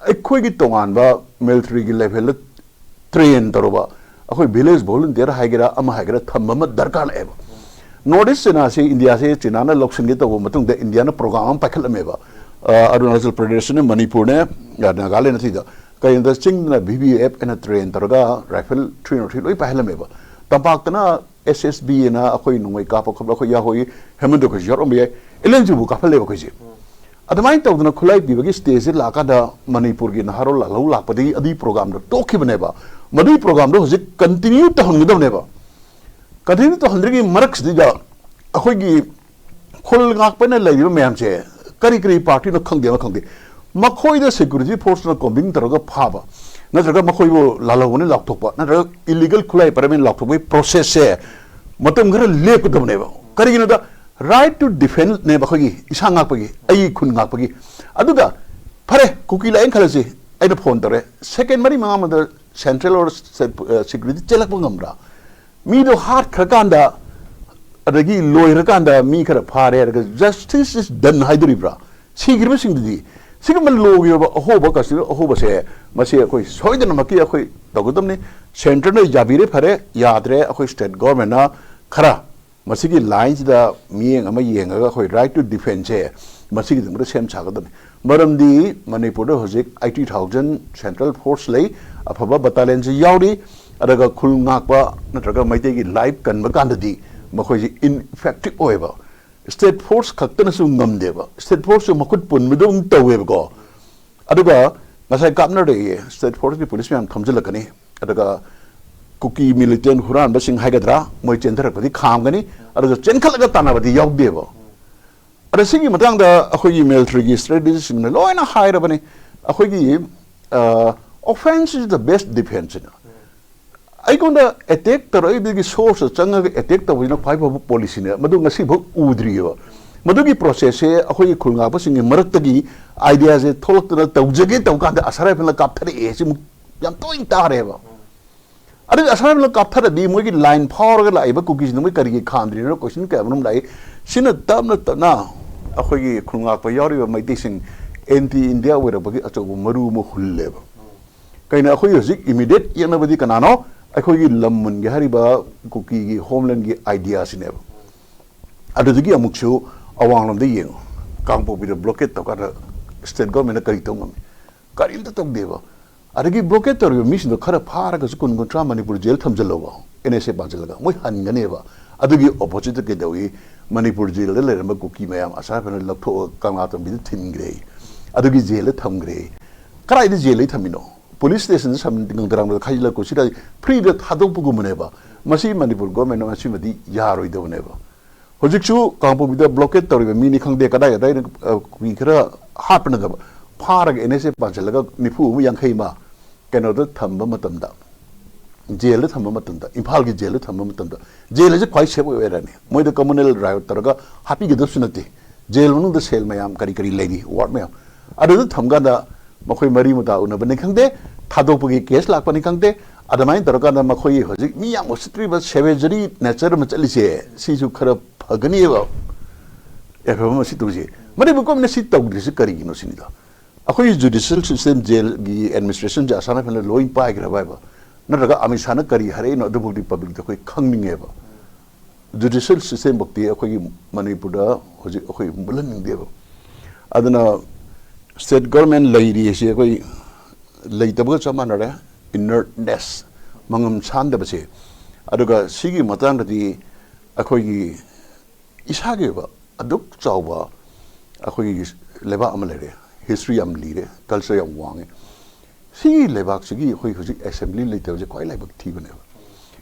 ꯑꯩꯈꯣꯏꯒꯤ ꯇꯣꯉꯥꯟꯕ ꯃꯤꯂꯤꯇꯔꯤꯒꯤ ꯂꯦꯚꯦꯜꯗ ꯇ꯭ꯔꯦꯟ ꯇꯧꯔꯕ, ꯑꯩꯈꯣꯏ ꯚꯤꯂꯦꯖ ꯚꯣꯂꯨꯟꯇꯤꯌꯔ ꯍꯥꯏꯒꯦꯔꯥ ꯑꯃ ꯍꯥꯏꯒꯦꯔꯥ ꯊꯝꯕ ꯑꯃ ꯗꯔꯀꯥꯔ ꯂꯥꯛꯑꯦꯕ꯫ ꯅꯣꯔꯠ ꯏꯁ ꯆꯤꯅꯥꯁꯤ, ꯏꯟꯗꯤꯌꯥꯁꯤ ꯆꯤꯅꯥꯅ ꯂꯧꯁꯤꯟꯒꯦ ꯇꯧꯕ ꯃꯇꯨꯡꯗ ꯏꯟꯗꯤꯌꯥꯅ ꯄ꯭ꯔꯣꯒ꯭ꯔꯥꯝ ꯑꯃ ꯄꯥꯏꯈꯠꯂꯝꯃꯦꯕ꯫ ꯑ, ꯑꯔꯨꯅꯥꯆꯜ ꯄ꯭ꯔꯗꯦꯁꯅꯦ, ꯃꯅꯤꯄꯨꯔꯅꯦ, ꯑ, ꯅꯥꯒꯥꯂꯦꯟ ꯑꯁꯤꯗ꯫ ꯀꯔꯤꯒꯤꯅꯣꯗ ꯆꯤꯡꯗꯅ ꯚꯤ ꯕꯤ ꯑꯦꯐ ꯑꯅ ꯇ꯭ꯔꯦꯟ ꯇꯧꯔꯒ ꯔꯥꯏꯐꯜ ꯊ꯭ꯔꯤ ꯅꯣꯠ ꯊ꯭ꯔꯤ ꯂꯣꯏ ꯄꯥꯏꯍꯜꯂꯝꯃꯦꯕ꯫ ꯇꯝꯄꯥꯛꯇꯅ ꯑꯦꯁ ꯑꯦꯁ ꯕꯤ ꯑꯅ ꯑꯩꯈꯣꯏ ꯅꯣꯡꯃꯩ ꯀꯥꯞꯄ ꯈꯣꯠꯄ ꯑꯩꯈꯣꯏ ꯌꯥꯎꯍꯧꯏ, ꯍꯦꯃꯟꯇ ꯑꯩꯈꯣꯏꯁꯨ ꯌꯥꯎꯔꯝꯕ ꯌꯥꯏ, ꯑꯦꯜ ꯑꯦꯟ ꯖꯤꯕꯨ ꯀꯥꯞꯍꯜꯂꯦꯕ ꯑꯩꯈꯣꯏꯁꯦ꯫ ꯑꯗꯨꯃꯥꯏꯅ ꯇꯧꯗꯅ ꯈꯨꯠꯂꯥꯏ ꯄꯤꯕꯒꯤ ꯁ꯭ꯇꯦꯖꯁꯤ ꯂꯥꯛꯀꯥꯟꯗ ꯃꯅꯤꯄꯨꯔꯒꯤ ꯅꯍꯥꯔꯣꯜ ꯂꯥꯜꯍꯧ ꯂꯥꯛꯄꯗꯒꯤ ꯑꯗꯨꯒꯤ ꯄ꯭ꯔꯣꯒꯥꯝꯗꯣ ꯇꯣꯛꯈꯤꯕꯅꯦꯕ꯫ ꯃꯗꯨꯒꯤ ꯄ꯭ꯔꯣꯒꯥꯝꯗꯣ ꯍꯧꯖꯤꯛ ꯀꯟꯇꯤꯅ꯭ꯌꯨ ꯇꯧꯍꯟꯒꯗꯕꯅꯦꯕ꯫ ꯀꯟꯇꯤꯅ꯭ꯌꯨ ꯇꯧꯍꯟꯗ꯭ꯔꯤꯉꯩ ꯃꯔꯛꯁꯤꯗꯩꯗ ꯑꯩꯈꯣꯏꯒꯤ ꯈꯨꯜ ꯉꯥꯛꯄꯅ ꯂꯩꯔꯤꯕ ꯃꯌꯥꯝꯁꯦ ꯀꯔꯤ ꯀꯔꯤ ꯄꯥꯔꯇꯤꯅꯣ ꯈꯪꯗꯦ ꯑꯃ ꯈꯪꯗꯦ, ꯃꯈꯣꯏꯗ ꯁꯦꯀ꯭ꯌꯨꯔꯤꯇꯤ ꯐꯣꯔꯁꯅ ꯀꯣꯝꯕꯤꯡ ꯇꯧꯔꯒ ꯐꯥꯕ ꯅꯠꯇ꯭ꯔꯒ ꯃꯈꯣꯏꯕꯨ ꯂꯥꯜꯍꯧꯕꯅ ꯂꯥꯎꯊꯣꯛꯄ ꯅꯠꯇ꯭ꯔꯒ ꯏꯂꯤꯒꯦꯜ ꯈꯨꯠꯂꯥꯏ ꯄꯥꯏꯔꯝꯃꯦꯅ ꯂꯥꯎꯊꯣꯛꯄꯒꯤ ꯄ꯭ꯔꯣꯁꯦꯁꯁꯦ ꯃꯇꯝ ꯈꯔ ꯂꯦꯞꯀꯗꯕꯅꯦꯕ꯫ ꯀꯔꯤꯒꯤꯅꯣꯗ, ꯔꯥꯏꯠ ꯇꯨ ꯗꯤꯐꯦꯟꯁꯅꯦꯕ ꯑꯩꯈꯣꯏꯒꯤ ꯏꯁꯥ ꯉꯥꯛꯄꯒꯤ, ꯑꯩꯒꯤ ꯈꯨꯟ ꯉꯥꯛꯄꯒꯤ꯫ ꯑꯗꯨꯒ ꯐꯔꯦ, ꯀꯨꯀꯤ ꯂꯥꯛꯑꯦꯅ ꯈꯜꯂꯁꯤ, ꯑꯩꯅ ꯐꯣꯟ ꯇꯧꯔꯦ, ꯁꯦꯀꯦꯟ ꯃꯔꯤ ꯃꯉꯥ ꯃꯇꯨꯡꯗ ꯁꯦꯟꯇ꯭ꯔꯦꯜ ꯑꯣꯔ ꯁꯦꯀ꯭ꯌꯨꯔꯤꯇꯤ ꯆꯦꯜꯂꯛꯄ ꯉꯝꯕ꯭ꯔꯥ? ꯃꯤꯗꯣ ꯍꯥꯠꯈ꯭ꯔꯀꯥꯟꯗ, ꯑꯗꯒꯤ ꯂꯣꯏꯈ꯭ꯔꯀꯥꯟꯗ ꯃꯤ ꯈꯔ ꯐꯥꯔꯦ ꯍꯥꯏꯔꯒ justice is done ꯍꯥꯏꯗꯣꯔꯤꯕ꯭ꯔꯥ? ꯁꯤꯈ꯭ꯔꯤꯕꯁꯤꯡꯗꯨꯗꯤ? ꯁꯤꯒꯨꯝꯕ ꯂꯣꯒꯤ ꯑꯣꯏꯕ ꯑꯍꯣꯕ, ꯀꯟꯁꯇꯤꯇ꯭ꯌꯨꯁꯟ ꯑꯍꯣꯕꯁꯦ, ꯃꯁꯤ ꯑꯩꯈꯣꯏ ꯁꯣꯏꯗꯅꯃꯛꯀꯤ ꯑꯩꯈꯣꯏ ꯇꯧꯒꯗꯕꯅꯤ꯫ ꯁꯦꯟꯇꯔꯅ ꯌꯥꯕꯤꯔꯦ ꯐꯔꯦ, ꯌꯥꯗ꯭ꯔꯦ ꯑꯩꯈꯣꯏ ꯁ꯭ꯇꯦꯠ ꯒꯣꯔꯃꯦꯟꯅ ꯈꯔ ꯃꯁꯤꯒꯤ ꯂꯥꯏꯟꯁꯤꯗ ꯃꯤꯠꯌꯦꯡ ꯑꯃ ꯌꯦꯡꯉꯒ ꯑꯩꯈꯣꯏ ꯔꯥꯏꯠ ꯇꯨ ꯗꯤꯐꯦꯟꯁꯁꯦ ꯃꯁꯤꯒꯤꯗꯃꯛꯇ ꯁꯦꯝ ꯁꯥꯒꯗꯕꯅꯤ꯫ ꯃꯔꯝꯗꯤ ꯃꯅꯤꯄꯨꯔꯗ ꯍꯧꯖꯤꯛ ꯑꯩꯠꯇꯤ ꯊꯥꯎꯖꯟ ꯁꯦꯟꯇ꯭ꯔꯦꯜ ꯐꯣꯔꯁ ꯂꯩ, ꯑꯐꯕ ꯕꯇꯥꯂꯤꯌꯟꯁꯤ ꯌꯥꯎꯔꯤ, ꯑꯗꯨꯒ ꯈꯨꯜ ꯉꯥꯛꯄ ꯅꯠꯇ꯭ꯔꯒ ꯃꯩꯇꯩꯒꯤ ꯂꯥꯏꯐ ꯀꯟꯕ ꯀꯥꯟꯗꯗꯤ ꯃꯈꯣꯏꯁꯤ ꯏꯟꯏꯐꯦꯛꯇꯤꯞ ꯑꯣꯏꯕ꯫ ꯁ꯭ꯇꯦꯠ ꯐꯣꯔꯁ ꯈꯛꯇꯅꯁꯨ ꯉꯝꯗꯦꯕ, ꯁ꯭ꯇꯦꯠ ꯐꯣꯔꯁꯁꯨ ꯃꯈꯨꯠ ꯄꯨꯟꯕꯗꯧꯅ ꯇꯧꯋꯦꯕꯀꯣ꯫ ꯑꯗꯨꯒ ꯉꯁꯥꯏ ꯀꯥꯞꯅꯔꯛꯑꯦ, ꯁ꯭ꯇꯦꯠ ꯐꯣꯔꯁꯀꯤ ꯄꯨꯂꯤꯁ ꯃꯌꯥꯝ ꯊꯣꯝꯖꯤꯜꯂꯛꯀꯅꯤ, ꯑꯗꯨꯒ ꯀꯨꯀꯤ ꯃꯤꯂꯤꯇꯦꯟ ꯍꯨꯔꯥꯟꯕꯁꯤꯡ ꯍꯥꯏꯒꯗ꯭ꯔꯥ, ꯃꯣꯏ ꯆꯦꯟꯊꯔꯛꯄꯗꯤ ꯈꯥꯝꯒꯅꯤ, ꯑꯗꯨꯒ ꯆꯦꯟꯈꯠꯂꯒ ꯇꯥꯟꯅꯕꯗꯤ ꯌꯥꯎꯗꯦꯕ꯫ ꯑꯗ ꯁꯤꯒꯤ ꯃꯇꯥꯡꯗ ꯑꯩꯈꯣꯏꯒꯤ ꯃꯤꯂꯤꯇꯔꯤꯒꯤ ꯁ꯭ꯇ꯭ꯔꯦꯇꯦꯖꯤꯁꯤꯡꯅ ꯂꯣꯏꯅ ꯍꯥꯏꯔꯕꯅꯤ, ꯑꯩꯈꯣꯏꯒꯤ, ꯑ, offense is the best defense ꯍꯥꯏꯅ꯫ ꯑꯩꯉꯣꯟꯗ ꯑꯦꯇꯦꯛ ꯇꯧꯔꯛꯏꯗꯨꯒꯤ ꯁꯣꯔꯁꯇ ꯆꯪꯉꯒ ꯑꯦꯇꯦꯛ ꯇꯧꯕꯁꯤꯅ ꯈ꯭ꯋꯥꯏ ꯐꯕ ꯄꯣꯂꯤꯁꯤꯅꯦ꯫ ꯃꯗꯨ ꯉꯁꯤꯐꯥꯎ ꯎꯗ꯭ꯔꯤꯑꯕ꯫ ꯃꯗꯨꯒꯤ ꯄ꯭ꯔꯣꯁꯦꯁꯁꯦ ꯑꯩꯈꯣꯏꯒꯤ ꯈꯨꯜ ꯉꯥꯛꯄꯁꯤꯡꯒꯤ ꯃꯔꯛꯇꯒꯤ ꯑꯥꯏꯗꯤꯌꯥꯁꯦ ꯊꯣꯛꯂꯛꯇꯅ ꯇꯧꯖꯒꯦ ꯇꯧꯕ ꯀꯥꯟꯗ ꯑꯁꯥꯝ ꯔꯥꯏꯐꯜꯅ ꯀꯥꯞꯊꯔꯛꯑꯦ꯫ ꯁꯤꯃꯨꯛ ꯌꯥꯝ ꯇꯣꯏꯅ ꯇꯥꯔꯦꯕ꯫ ꯑꯗꯨꯒ ꯑꯁꯥꯝ ꯔꯥꯏꯐꯜꯅ ꯀꯥꯞꯊꯔꯗꯤ ꯃꯣꯏꯒꯤ ꯂꯥꯏꯟ ꯐꯥꯎꯔꯒ ꯂꯥꯛꯏꯕ ꯀꯨꯀꯤꯁꯤꯡꯗꯣ ꯃꯣꯏ ꯀꯔꯤꯒꯤ ꯈꯥꯝꯗ꯭ꯔꯤꯅꯣ ꯀꯣꯏꯁꯟ ꯀꯌꯥ ꯃꯔꯨꯝ ꯂꯥꯛꯏ꯫ ꯁꯤꯅ ꯇꯞꯅ ꯇꯞꯅ ꯑꯩꯈꯣꯏꯒꯤ ꯈꯨꯟꯉꯥꯛꯄ ꯌꯥꯎꯔꯤꯕ ꯃꯩꯇꯩꯁꯤꯡ ꯑꯦꯟꯇꯤ ꯏꯟꯗꯤꯌꯥ ꯑꯣꯏꯔꯛꯄꯒꯤ ꯑꯆꯧꯕ ꯃꯔꯨ ꯑꯃ ꯍꯨꯜꯂꯦꯕ꯫ ꯀꯩꯅꯣ, ꯑꯩꯈꯣꯏ ꯍꯧꯖꯤꯛ ꯏꯃꯤꯗꯤꯌꯦꯠ ꯌꯦꯛꯅꯕꯗꯤ ꯀꯅꯥꯅꯣ? ꯑꯩꯈꯣꯏꯒꯤ ꯂꯝ ꯃꯨꯟꯒꯦ ꯍꯥꯏꯔꯤꯕ ꯀꯨꯀꯤꯒꯤ ꯍꯣꯝꯂꯦꯟꯒꯤ ꯑꯥꯏꯗꯤꯌꯥꯁꯤꯅꯦꯕ꯫ ꯑꯗꯨꯗꯒꯤ ꯑꯃꯨꯛꯁꯨ ꯑꯋꯥꯡꯂꯣꯝꯗ ꯌꯦꯡꯉꯨ, ꯀꯥꯡꯄꯣꯛꯄꯤꯗ ꯕ꯭ꯂꯣꯀꯦꯠ ꯇꯧꯀꯥꯟꯗ ꯁ꯭ꯇꯦꯠ ꯒꯣꯔꯃꯦꯟꯅ ꯀꯔꯤ ꯇꯧ ꯉꯝꯃꯤ? ꯀꯔꯤꯝꯇ ꯇꯧꯗꯦꯕ꯫ ꯑꯗꯒꯤ ꯕ꯭ꯂꯣꯀꯦꯠ ꯇꯧꯔꯤꯕ ꯃꯤꯁꯤꯡꯗꯣ ꯈꯔ ꯐꯥꯔꯒꯁꯨ ꯀꯨꯟ ꯀꯨꯟꯊ꯭ꯔꯥ ꯃꯅꯤꯄꯨꯔ ꯖꯦꯜ ꯊꯝꯖꯤꯜꯂꯧꯕ, ꯑꯦꯟ ꯑꯦꯁ ꯑꯦ ꯄꯥꯟꯁꯤꯜꯂꯒ ꯃꯣꯏ ꯍꯟꯒꯅꯦꯕ꯫ ꯑꯗꯨꯒꯤ ꯑꯣꯄꯣꯖꯤꯠꯇ ꯀꯩꯗꯧꯏ? ꯃꯅꯤꯄꯨꯔ ꯖꯦꯜꯗ ꯂꯩꯔꯝꯕ ꯀꯨꯀꯤ ꯃꯌꯥꯝ ꯑꯁꯥ ꯐꯅ ꯂꯧꯊꯣꯛꯑꯒ ꯀꯪꯂꯥ ꯇꯣꯝꯕꯤꯗ ꯊꯤꯟꯈ꯭ꯔꯦ, ꯑꯗꯨꯒꯤ ꯖꯦꯜꯗ ꯊꯝꯈ꯭ꯔꯦ꯫ ꯀꯗꯥꯏꯗ ꯖꯦꯜꯗ ꯊꯝꯃꯤꯅꯣ? ꯄꯨꯂꯤꯁ ꯁ꯭ꯇꯦꯁꯟꯗ ꯁꯝ-, ꯒꯪꯒꯔꯥꯡꯗ ꯈꯥꯏꯖꯤꯜꯂꯛꯄ ꯁꯤꯗ ꯐ꯭ꯔꯤꯗ ꯊꯥꯗꯣꯛꯄꯒꯨꯝꯕꯅꯦꯕ꯫ ꯃꯁꯤ ꯃꯅꯤꯄꯨꯔ ꯒꯣꯔꯃꯦꯟꯅ ꯃꯁꯤꯃꯗꯤ ꯌꯥꯔꯣꯏꯗꯕꯅꯦꯕ꯫ ꯍꯧꯖꯤꯛꯁꯨ ꯀꯥꯡꯄꯣꯛꯄꯤꯗ ꯕ꯭ꯂꯣꯀꯦꯠ ꯇꯧꯔꯤꯕ ꯃꯤꯅꯤ ꯈꯪꯗꯦ, ꯀꯗꯥꯏ ꯀꯗꯥꯏꯗ, ꯑ, ꯀꯨꯀꯤ ꯈꯔ ꯍꯥꯠꯄꯅꯗꯕ ꯐꯥꯔꯒ ꯑꯦꯟ ꯑꯦꯁ ꯑꯦ ꯄꯥꯟꯁꯤꯜꯂꯒ ꯅꯤꯐꯨ ꯑꯃ, ꯌꯥꯡꯈꯩ ꯑꯃ ꯀꯩꯅꯣꯗ ꯊꯝꯕ ꯃꯇꯝꯗ, ꯖꯦꯜꯗ ꯊꯝꯕ ꯃꯇꯝꯗ, ꯏꯝꯐꯥꯜꯒꯤ ꯖꯦꯜꯗ ꯊꯝꯕ ꯃꯇꯝꯗ, ꯖꯦꯜ ꯑꯁꯤ ꯈ꯭ꯋꯥꯏ ꯁꯦꯐ ꯑꯣꯏꯔꯅꯤ꯫ ꯃꯣꯏꯗ ꯀꯝꯃꯨꯅꯦꯜ ꯔꯥꯏꯠ ꯇꯧꯔꯒ ꯍꯥꯠꯄꯤꯒꯗꯕꯁꯨ ꯅꯠꯇꯦ꯫ ꯖꯦꯜ ꯃꯅꯨꯡꯗ ꯁꯦꯜ ꯃꯌꯥꯝ, ꯀꯔꯤ ꯀꯔꯤ ꯂꯩꯔꯤ, ꯋꯥꯔꯗ ꯃꯌꯥꯝ, ꯑꯗꯨꯗ ꯊꯝꯀꯥꯟꯗ ꯃꯈꯣꯏ ꯃꯔꯤ ꯃꯇꯥ ꯎꯅꯕꯅꯤ ꯈꯪꯗꯦ, ꯊꯥꯗꯣꯛꯄꯒꯤ ꯀꯦꯁ ꯂꯥꯛꯄꯅꯤ ꯈꯪꯗꯦ, ꯑꯗꯨꯃꯥꯏꯅ ꯇꯧꯔꯀꯥꯟꯗ ꯃꯈꯣꯏꯒꯤ ꯍꯧꯖꯤꯛ ꯃꯤ ꯌꯥꯝ ꯎꯁꯤꯠꯇ꯭ꯔꯤꯕ ꯁꯦꯚꯦꯖꯔꯤ ꯅꯦꯆꯔ ꯑꯃ ꯆꯠꯂꯤꯁꯦ, ꯁꯤꯁꯨ ꯈꯔ ꯐꯒꯅꯤꯕ꯫ ꯑꯦꯐ ꯑꯦꯝ ꯑꯁꯤ ꯇꯧꯁꯦ꯫ ꯃꯅꯤꯄꯨꯔ ꯒꯣꯔꯃꯦꯟꯅ ꯁꯤ ꯇꯧꯗ꯭ꯔꯤꯁꯤ ꯀꯔꯤꯒꯤꯅꯣ ꯁꯤꯅꯤꯗ꯫ ꯑꯩꯈꯣꯏꯒꯤ ꯖꯨꯗꯤꯁꯤꯌꯦꯜ ꯁꯤꯁꯇꯦꯝ, ꯖꯦꯜꯒꯤ ꯑꯦꯗꯃꯤꯅꯤꯁꯇ꯭ꯔꯦꯁꯟꯁꯦ ꯑꯁꯥꯝ ꯔꯥꯏꯐꯜꯅ ꯂꯣꯏ ꯄꯥꯏꯈ꯭ꯔꯕ ꯍꯥꯏꯕ, ꯅꯠꯇ꯭ꯔꯒ ꯑꯃꯤꯠ ꯁꯥꯍꯅ ꯀꯔꯤ ꯍꯥꯏꯔꯛꯏꯅꯣ, ꯑꯗꯨꯐꯥꯎꯗꯤ ꯄꯕ꯭ꯂꯤꯛꯇ ꯑꯩꯈꯣꯏ ꯈꯪꯅꯤꯡꯉꯦꯕ꯫ ꯖꯨꯗꯤꯁꯤꯌꯦꯜ ꯁꯤꯁꯇꯦꯝꯐꯧꯗꯤ ꯑꯩꯈꯣꯏꯒꯤ ꯃꯅꯤꯄꯨꯔꯗ ꯍꯧꯖꯤꯛ ꯑꯩꯈꯣꯏ ꯃꯨꯜꯍꯟꯅꯤꯡꯗꯦꯕ꯫ ꯑꯗꯨꯅ ꯁ꯭ꯇꯦꯠ ꯒꯣꯔꯃꯦꯟ ꯂꯩꯔꯤ ꯑꯁꯤ ꯑꯩꯈꯣꯏ ꯂꯩꯇꯕꯒ ꯆꯞ ꯃꯥꯟꯅꯔꯦ꯫ ꯏꯅꯔꯠꯅꯦꯁ, ꯃꯉꯝ ꯁꯥꯟꯗꯕꯁꯦ꯫ ꯑꯗꯨꯒ ꯁꯤꯒꯤ ꯃꯇꯥꯡꯗꯗꯤ ꯑꯩꯈꯣꯏꯒꯤ ꯏꯁꯥꯒꯤ ꯑꯣꯏꯕ ꯑꯗꯨꯛ ꯆꯥꯎꯕ ꯑꯩꯈꯣꯏꯒꯤ ꯂꯩꯕꯥꯛ ꯑꯃ ꯂꯩꯔꯦ, ꯍꯤꯁꯇ꯭ꯔꯤ ꯌꯥꯝ ꯂꯤꯔꯦ, ꯀꯜꯆꯔ ꯌꯥꯝ ꯋꯥꯡꯉꯦ꯫ ꯁꯤꯒꯤ ꯂꯩꯕꯥꯛꯁꯤꯒꯤ ꯑꯩꯈꯣꯏ ꯍꯧꯖꯤꯛ ꯑꯦꯁꯦꯝꯕ꯭ꯂꯤ ꯂꯩꯇꯕꯁꯦ ꯈ꯭ꯋꯥꯏ ꯂꯥꯏꯕꯛ ꯊꯤꯕꯅꯦꯕ꯫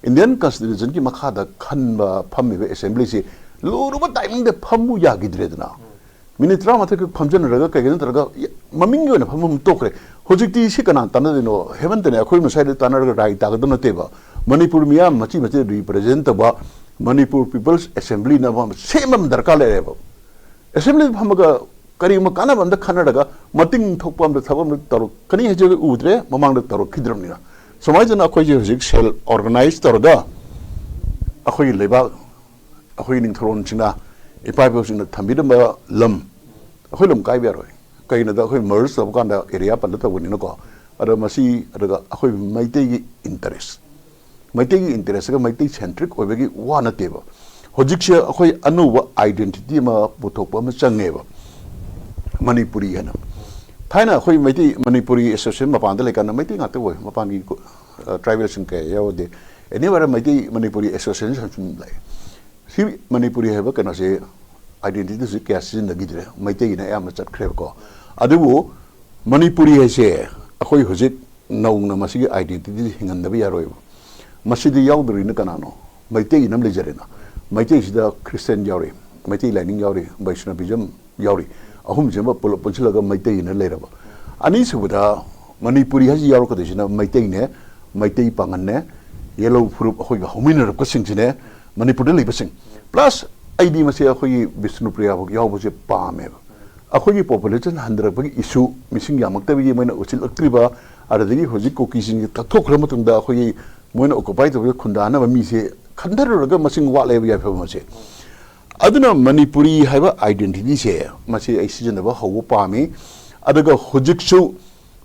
ꯏꯟꯗꯤꯌꯟ ꯀꯟꯁꯇꯤꯇ꯭ꯌꯨꯁꯟꯒꯤ ꯃꯈꯥꯗ ꯈꯟꯕ ꯐꯝꯃꯤꯕ ꯑꯦꯁꯦꯝꯕ꯭ꯂꯤꯁꯤ ꯂꯨꯔꯕ ꯇꯥꯏꯃꯤꯡꯗ ꯐꯝꯃꯨ ꯌꯥꯈꯤꯗ꯭ꯔꯦꯗꯅ꯫ ꯃꯤꯅꯤꯠ ꯇꯔꯥꯃꯥꯊꯣꯏ ꯈꯛ ꯐꯝꯖꯟꯅꯔꯒ ꯀꯩꯒꯤꯅꯣ ꯅꯠꯇ꯭ꯔꯒ ꯃꯃꯤꯡꯒꯤ ꯑꯣꯏꯅ ꯐꯝꯐꯝ ꯇꯣꯛꯈ꯭ꯔꯦ꯫ ꯍꯧꯖꯤꯛꯇꯤ ꯁꯤ ꯀꯅꯥ ꯇꯥꯟꯅꯗꯣꯏꯅꯣ? ꯍꯦꯃꯟꯇꯅꯦ ꯑꯩꯈꯣꯏ ꯃꯁꯥꯏꯗ ꯇꯥꯟꯅꯔꯒ ꯔꯥꯏ ꯇꯥꯒꯗꯕ ꯅꯠꯇꯦꯕ꯫ ꯃꯅꯤꯄꯨꯔ ꯃꯤꯌꯥꯝ ꯃꯆꯤ ꯃꯆꯤ ꯔꯤꯄ꯭ꯔꯖꯦꯟ ꯇꯧꯕ ꯃꯅꯤꯄꯨꯔ ꯄꯤꯄꯜꯁ ꯑꯦꯁꯦꯝꯕ꯭ꯂꯤꯅ ꯑꯃ ꯁꯦꯝꯕ ꯑꯃ ꯗꯔꯀꯥꯔ ꯂꯩꯔꯦꯕ꯫ ꯑꯦꯁꯦꯝꯕ꯭ꯂꯤꯗ ꯐꯝꯃꯒ ꯀꯔꯤꯒꯨꯝꯕ ꯀꯥꯟꯅꯕ ꯑꯝꯇ ꯈꯟꯅꯔꯒ ꯃꯇꯤꯡ ꯊꯣꯛꯄ ꯑꯝꯇ ꯊꯕꯛ ꯑꯝꯇ ꯇꯧꯔꯛꯀꯅꯤ ꯍꯥꯏꯁꯦ ꯎꯗ꯭ꯔꯦ, ꯃꯃꯥꯡꯗ ꯇꯧꯔꯛꯈꯤꯗ꯭ꯔꯕꯅꯤꯅ꯫ ꯁꯨꯃꯥꯏꯅ ꯇꯧꯅ ꯑꯩꯈꯣꯏꯁꯦ ꯍꯧꯖꯤꯛ ꯁꯦꯜ ꯑꯣꯔꯒꯅꯥꯏꯖ ꯇꯧꯔꯒ ꯑꯩꯈꯣꯏꯒꯤ ꯂꯩꯕꯥꯛ, ꯑꯩꯈꯣꯏꯒꯤ ꯅꯤꯡꯊꯧꯔꯣꯟꯁꯤꯡꯅ ꯏꯄꯥ ꯏꯄꯨꯁꯤꯡꯅ ꯊꯝꯕꯤꯔꯝꯕ ꯂꯝ, ꯑꯩꯈꯣꯏ ꯂꯝ ꯀꯥꯏꯕ ꯌꯥꯔꯣꯏ꯫ ꯀꯩꯒꯤꯅꯣꯗ ꯑꯩꯈꯣꯏ ꯃꯔꯖ ꯇꯧꯕ ꯀꯥꯟꯗ ꯑꯦꯔꯤꯌꯥ ꯄꯜꯂ ꯇꯧꯕꯅꯤꯅꯀꯣ꯫ ꯑꯗꯣ ꯃꯁꯤ, ꯑꯗꯨꯒ ꯑꯩꯈꯣꯏ ꯃꯩꯇꯩꯒꯤ ꯏꯟꯇꯔꯦꯁ, ꯃꯩꯇꯩꯒꯤ ꯏꯟꯇꯔꯦꯁꯀ ꯃꯩꯇꯩ ꯁꯦꯟꯇ꯭ꯔꯤꯛ ꯑꯣꯏꯕꯒꯤ ꯋꯥ ꯅꯠꯇꯦꯕ꯫ ꯍꯧꯖꯤꯛꯁꯦ ꯑꯩꯈꯣꯏ ꯑꯅꯧꯕ ꯑꯥꯏꯗꯦꯟꯇꯤꯇꯤ ꯑꯃ ꯄꯨꯊꯣꯛꯄ ꯑꯃ ꯆꯪꯉꯦꯕ, ꯃꯅꯤꯄꯨꯔꯤ ꯍꯥꯏꯅ꯫ ꯊꯥꯏꯅ ꯑꯩꯈꯣꯏ ꯃꯩꯇꯩ ꯃꯅꯤꯄꯨꯔꯤ ꯑꯦꯁꯣꯁꯤꯌꯦꯁꯟ ꯃꯄꯥꯟꯗ ꯂꯩꯀꯥꯟꯗ ꯃꯩꯇꯩ ꯉꯥꯛꯇ ꯑꯣꯏ, ꯃꯄꯥꯟꯒꯤ ꯇ꯭ꯔꯥꯏꯕꯦꯜꯁꯤꯡ ꯀꯌꯥ ꯌꯥꯎꯗꯦ꯫ ꯑꯦꯅꯤꯋꯦꯔ ꯃꯩꯇꯩ ꯃꯅꯤꯄꯨꯔꯤ ꯑꯦꯁꯣꯁꯤꯌꯦꯁꯟ ꯁꯨꯝ ꯂꯩ꯫ ꯁꯤ ꯃꯅꯤꯄꯨꯔꯤ ꯍꯥꯏꯕ ꯀꯩꯅꯣꯁꯦ, ꯑꯥꯏꯗꯦꯟꯇꯤꯇꯤꯁꯦ ꯀꯌꯥ ꯁꯤꯖꯤꯟꯅꯈꯤꯗ꯭ꯔꯦ, ꯃꯩꯇꯩꯒꯤꯅ ꯑꯌꯥꯝꯕ ꯆꯠꯈ꯭ꯔꯦꯕꯀꯣ꯫ ꯑꯗꯨꯕꯨ ꯃꯅꯤꯄꯨꯔꯤ ꯍꯥꯏꯁꯦ ꯑꯩꯈꯣꯏ ꯍꯧꯖꯤꯛ ꯅꯧꯅ ꯃꯁꯤꯒꯤ ꯑꯥꯏꯗꯦꯟꯇꯤꯇꯤꯁꯦ ꯍꯤꯡꯍꯟꯗꯕ ꯌꯥꯔꯣꯏꯕ꯫ ꯃꯁꯤꯗꯤ ꯌꯥꯎꯗ꯭ꯔꯤꯅ ꯀꯅꯥꯅꯣ? ꯃꯩꯇꯩꯒꯤꯅ ꯑꯃ ꯂꯩꯖꯔꯦꯅ꯫ ꯃꯩꯇꯩꯁꯤꯗ ꯈ꯭ꯔꯤꯁꯇꯤꯌꯥꯟ ꯌꯥꯎꯔꯤ, ꯃꯩꯇꯩ ꯂꯥꯏꯅꯤꯡ ꯌꯥꯎꯔꯤ, ꯕꯩꯁꯅꯕꯤꯖꯝ ꯌꯥꯎꯔꯤ, ꯑꯍꯨꯝꯁꯤꯃ ꯄꯨꯂꯞ ꯄꯨꯟꯁꯤꯜꯂꯒ ꯃꯩꯇꯩꯒꯤꯅ ꯂꯩꯔꯕ꯫ ꯑꯅꯤꯁꯨꯕꯗ ꯃꯅꯤꯄꯨꯔꯤ ꯍꯥꯏꯁꯤ ꯌꯥꯎꯔꯛꯀꯗꯣꯏꯁꯤꯅ ꯃꯩꯇꯩꯅꯦ, ꯃꯩꯇꯩ ꯄꯥꯉꯜꯅꯦ, ꯌꯦꯜꯍꯧ ꯐꯨꯔꯨꯞ ꯑꯩꯈꯣꯏꯒ ꯍꯧꯃꯤꯟꯅꯔꯛꯄꯁꯤꯡꯁꯤꯅꯦ, ꯃꯅꯤꯄꯨꯔꯗ ꯂꯩꯕꯁꯤꯡ꯫ ꯄ꯭ꯂꯁ ꯑꯩꯗꯤ ꯃꯁꯤ ꯑꯩꯈꯣꯏꯒꯤ ꯕꯤꯁꯅꯨꯄ꯭ꯔꯤꯌꯥ ꯐꯥꯎ ꯌꯥꯎꯕꯁꯦ ꯄꯥꯝꯃꯦꯕ꯫ ꯑꯩꯈꯣꯏꯒꯤ ꯄꯣꯄꯨꯂꯦꯁꯟ ꯍꯟꯊꯔꯛꯄꯒꯤ ꯏꯁꯨ, ꯃꯤꯁꯤꯡ ꯌꯥꯝꯃꯛꯇꯕꯒꯤ ꯃꯣꯏꯅ ꯎꯠꯁꯤꯜꯂꯛꯇ꯭ꯔꯤꯕ, ꯑꯗꯨꯗꯒꯤ ꯍꯧꯖꯤꯛ ꯀꯨꯀꯤꯁꯤꯡꯁꯦ ꯀꯛꯊꯣꯛꯈ꯭ꯔ ꯃꯇꯨꯡꯗ ꯑꯩꯈꯣꯏꯒꯤ ꯃꯣꯏꯅ ꯑꯣꯀꯨꯄꯥꯏ ꯇꯧꯕꯗ ꯈꯨꯟꯗꯥꯅꯕ ꯃꯤꯁꯦ ꯈꯟꯊꯔꯨꯔꯒ ꯃꯁꯤꯡ ꯋꯥꯠꯂꯦꯕ ꯌꯥꯏꯐꯕ ꯑꯁꯦ꯫ ꯑꯗꯨꯅ ꯃꯅꯤꯄꯨꯔꯤ ꯍꯥꯏꯕ ꯑꯥꯏꯗꯦꯟꯇꯤꯇꯤꯁꯦ ꯃꯁꯤ ꯑꯩ ꯁꯤꯖꯤꯟꯅꯕ ꯍꯧꯕ ꯄꯥꯝꯃꯤ꯫ ꯑꯗꯨꯒ ꯍꯧꯖꯤꯛꯁꯨ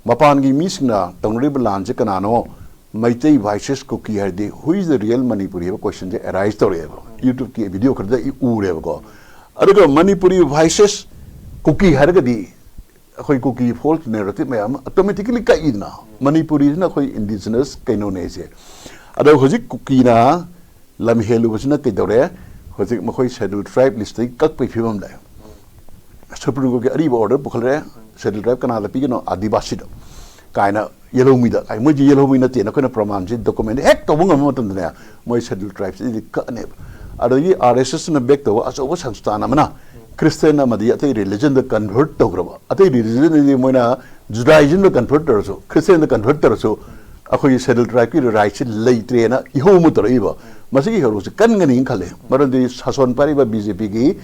ꯃꯄꯥꯟꯒꯤ ꯃꯤꯁꯤꯡꯅ ꯇꯧꯅꯔꯤꯕ ꯂꯥꯟꯁꯦ ꯀꯅꯥꯅꯣ? ꯃꯩꯇꯩ ꯚꯥꯏꯁꯦꯁ ꯀꯨꯀꯤ ꯍꯥꯏꯔꯗꯤ, who is the real Manipuri ꯍꯥꯏꯕ ꯀꯣꯏꯁꯟꯁꯦ ꯑꯦꯔꯥꯏꯁ ꯇꯧꯔꯛꯑꯦꯕ꯫ ꯌꯨꯇ꯭ꯌꯨꯕꯀꯤ ꯚꯤꯗꯤꯑꯣ ꯈꯔꯗ ꯑꯩ ꯎꯔꯦꯕꯀꯣ꯫ ꯑꯗꯨꯒ ꯃꯅꯤꯄꯨꯔꯤ ꯚꯥꯏꯁꯦꯁ ꯀꯨꯀꯤ ꯍꯥꯏꯔꯒꯗꯤ ꯑꯩꯈꯣꯏ ꯀꯨꯀꯤ ꯐꯣꯜꯁ ꯅꯦꯔꯦꯇꯤꯚ ꯃꯌꯥꯝ ꯑꯃ ꯑꯣꯇꯣꯃꯦꯇꯤꯀꯦꯂꯤ ꯀꯛꯏꯗꯅ꯫ ꯃꯅꯤꯄꯨꯔꯤꯁꯤꯅ ꯑꯩꯈꯣꯏ ꯏꯟꯗꯤꯖꯤꯅꯁ ꯀꯩꯅꯣꯅꯦ ꯁꯦ꯫ ꯑꯗꯣ ꯍꯧꯖꯤꯛ ꯀꯨꯀꯤꯅ ꯂꯝ ꯍꯦꯜꯂꯨꯕꯁꯤꯅ ꯀꯩꯗꯧꯔꯦ? ꯍꯧꯖꯤꯛ ꯃꯈꯣꯏ ꯁꯦꯗ꯭ꯌꯨꯜ ꯇ꯭ꯔꯥꯏꯕ ꯂꯤꯁꯇꯒꯤ ꯀꯛꯄꯒꯤ ꯐꯤꯕꯝ ꯂꯥꯛꯑꯦ꯫ ꯁꯨꯄ꯭ꯔꯤꯝ ꯀꯣꯔꯠꯀꯤ ꯑꯔꯤꯕ ꯑꯣꯔꯗꯔ ꯄꯨꯈꯠꯂꯦ, ꯁꯦꯗ꯭ꯌꯨꯜ ꯇ꯭ꯔꯥꯏꯕ ꯀꯅꯥꯗ ꯄꯤꯒꯅꯣ? ꯑꯥꯗꯤꯕꯥꯁꯤꯗ ꯀꯥꯏꯅ꯫ ꯌꯦꯜꯍꯧꯃꯤꯗ ꯀꯥꯏ꯫ ꯃꯣꯏꯁꯦ ꯌꯦꯜꯍꯧꯃꯤ ꯅꯠꯇꯦꯅ ꯑꯩꯈꯣꯏꯅ ꯄ꯭ꯔꯃꯥꯟꯁꯦ ꯗꯣꯀꯨꯃꯦꯟ ꯍꯦꯛ ꯇꯧꯕ ꯉꯝꯕ ꯃꯇꯝꯗꯅꯦ, ꯃꯣꯏ ꯁꯦꯗ꯭ꯌꯨꯜ ꯇ꯭ꯔꯥꯏꯕꯁꯤꯗꯤ ꯀꯛꯑꯅꯦꯕ꯫ ꯑꯗꯒꯤ ꯑꯥꯔ ꯑꯦꯁ ꯑꯦꯁꯅ ꯕꯦꯛ ꯇꯧꯕ ꯑꯆꯧꯕ ꯁꯪꯁꯊꯥꯟ ꯑꯃꯅ ꯈ꯭ꯔꯤꯁꯇꯤꯌꯟ ꯑꯃꯗꯤ ꯑꯇꯩ ꯔꯤꯂꯤꯖꯟꯗ ꯀꯟꯚꯔꯠ ꯇꯧꯈ꯭ꯔꯕ, ꯑꯇꯩ ꯔꯤꯂꯤꯖꯟꯗꯗꯤ ꯃꯣꯏꯅ ꯖꯨꯗꯥꯏꯖꯝꯗ ꯀꯟꯚꯔꯠ ꯇꯧꯔꯁꯨ, ꯈ꯭ꯔꯤꯁꯇꯤꯌꯟꯗ ꯀꯟꯚꯔꯠ ꯇꯧꯔꯁꯨ, ꯑꯩꯈꯣꯏꯒꯤ ꯁꯦꯗ꯭ꯌꯨꯜ ꯇ꯭ꯔꯥꯏꯕꯀꯤ ꯔꯥꯏꯠꯁꯤ ꯂꯩꯇ꯭ꯔꯦꯅ ꯏꯍꯧ ꯑꯃ ꯇꯧꯔꯛꯏꯕ꯫ ꯃꯁꯤꯒꯤ ꯍꯧꯔꯛꯁꯤ ꯀꯟꯒꯅꯤꯅ ꯈꯜꯂꯦ꯫ ꯃꯔꯝꯗꯤ ꯁꯥꯁꯣꯟ ꯄꯥꯏꯔꯤꯕ ꯕꯤ ꯖꯦ ꯄꯤꯒꯤ,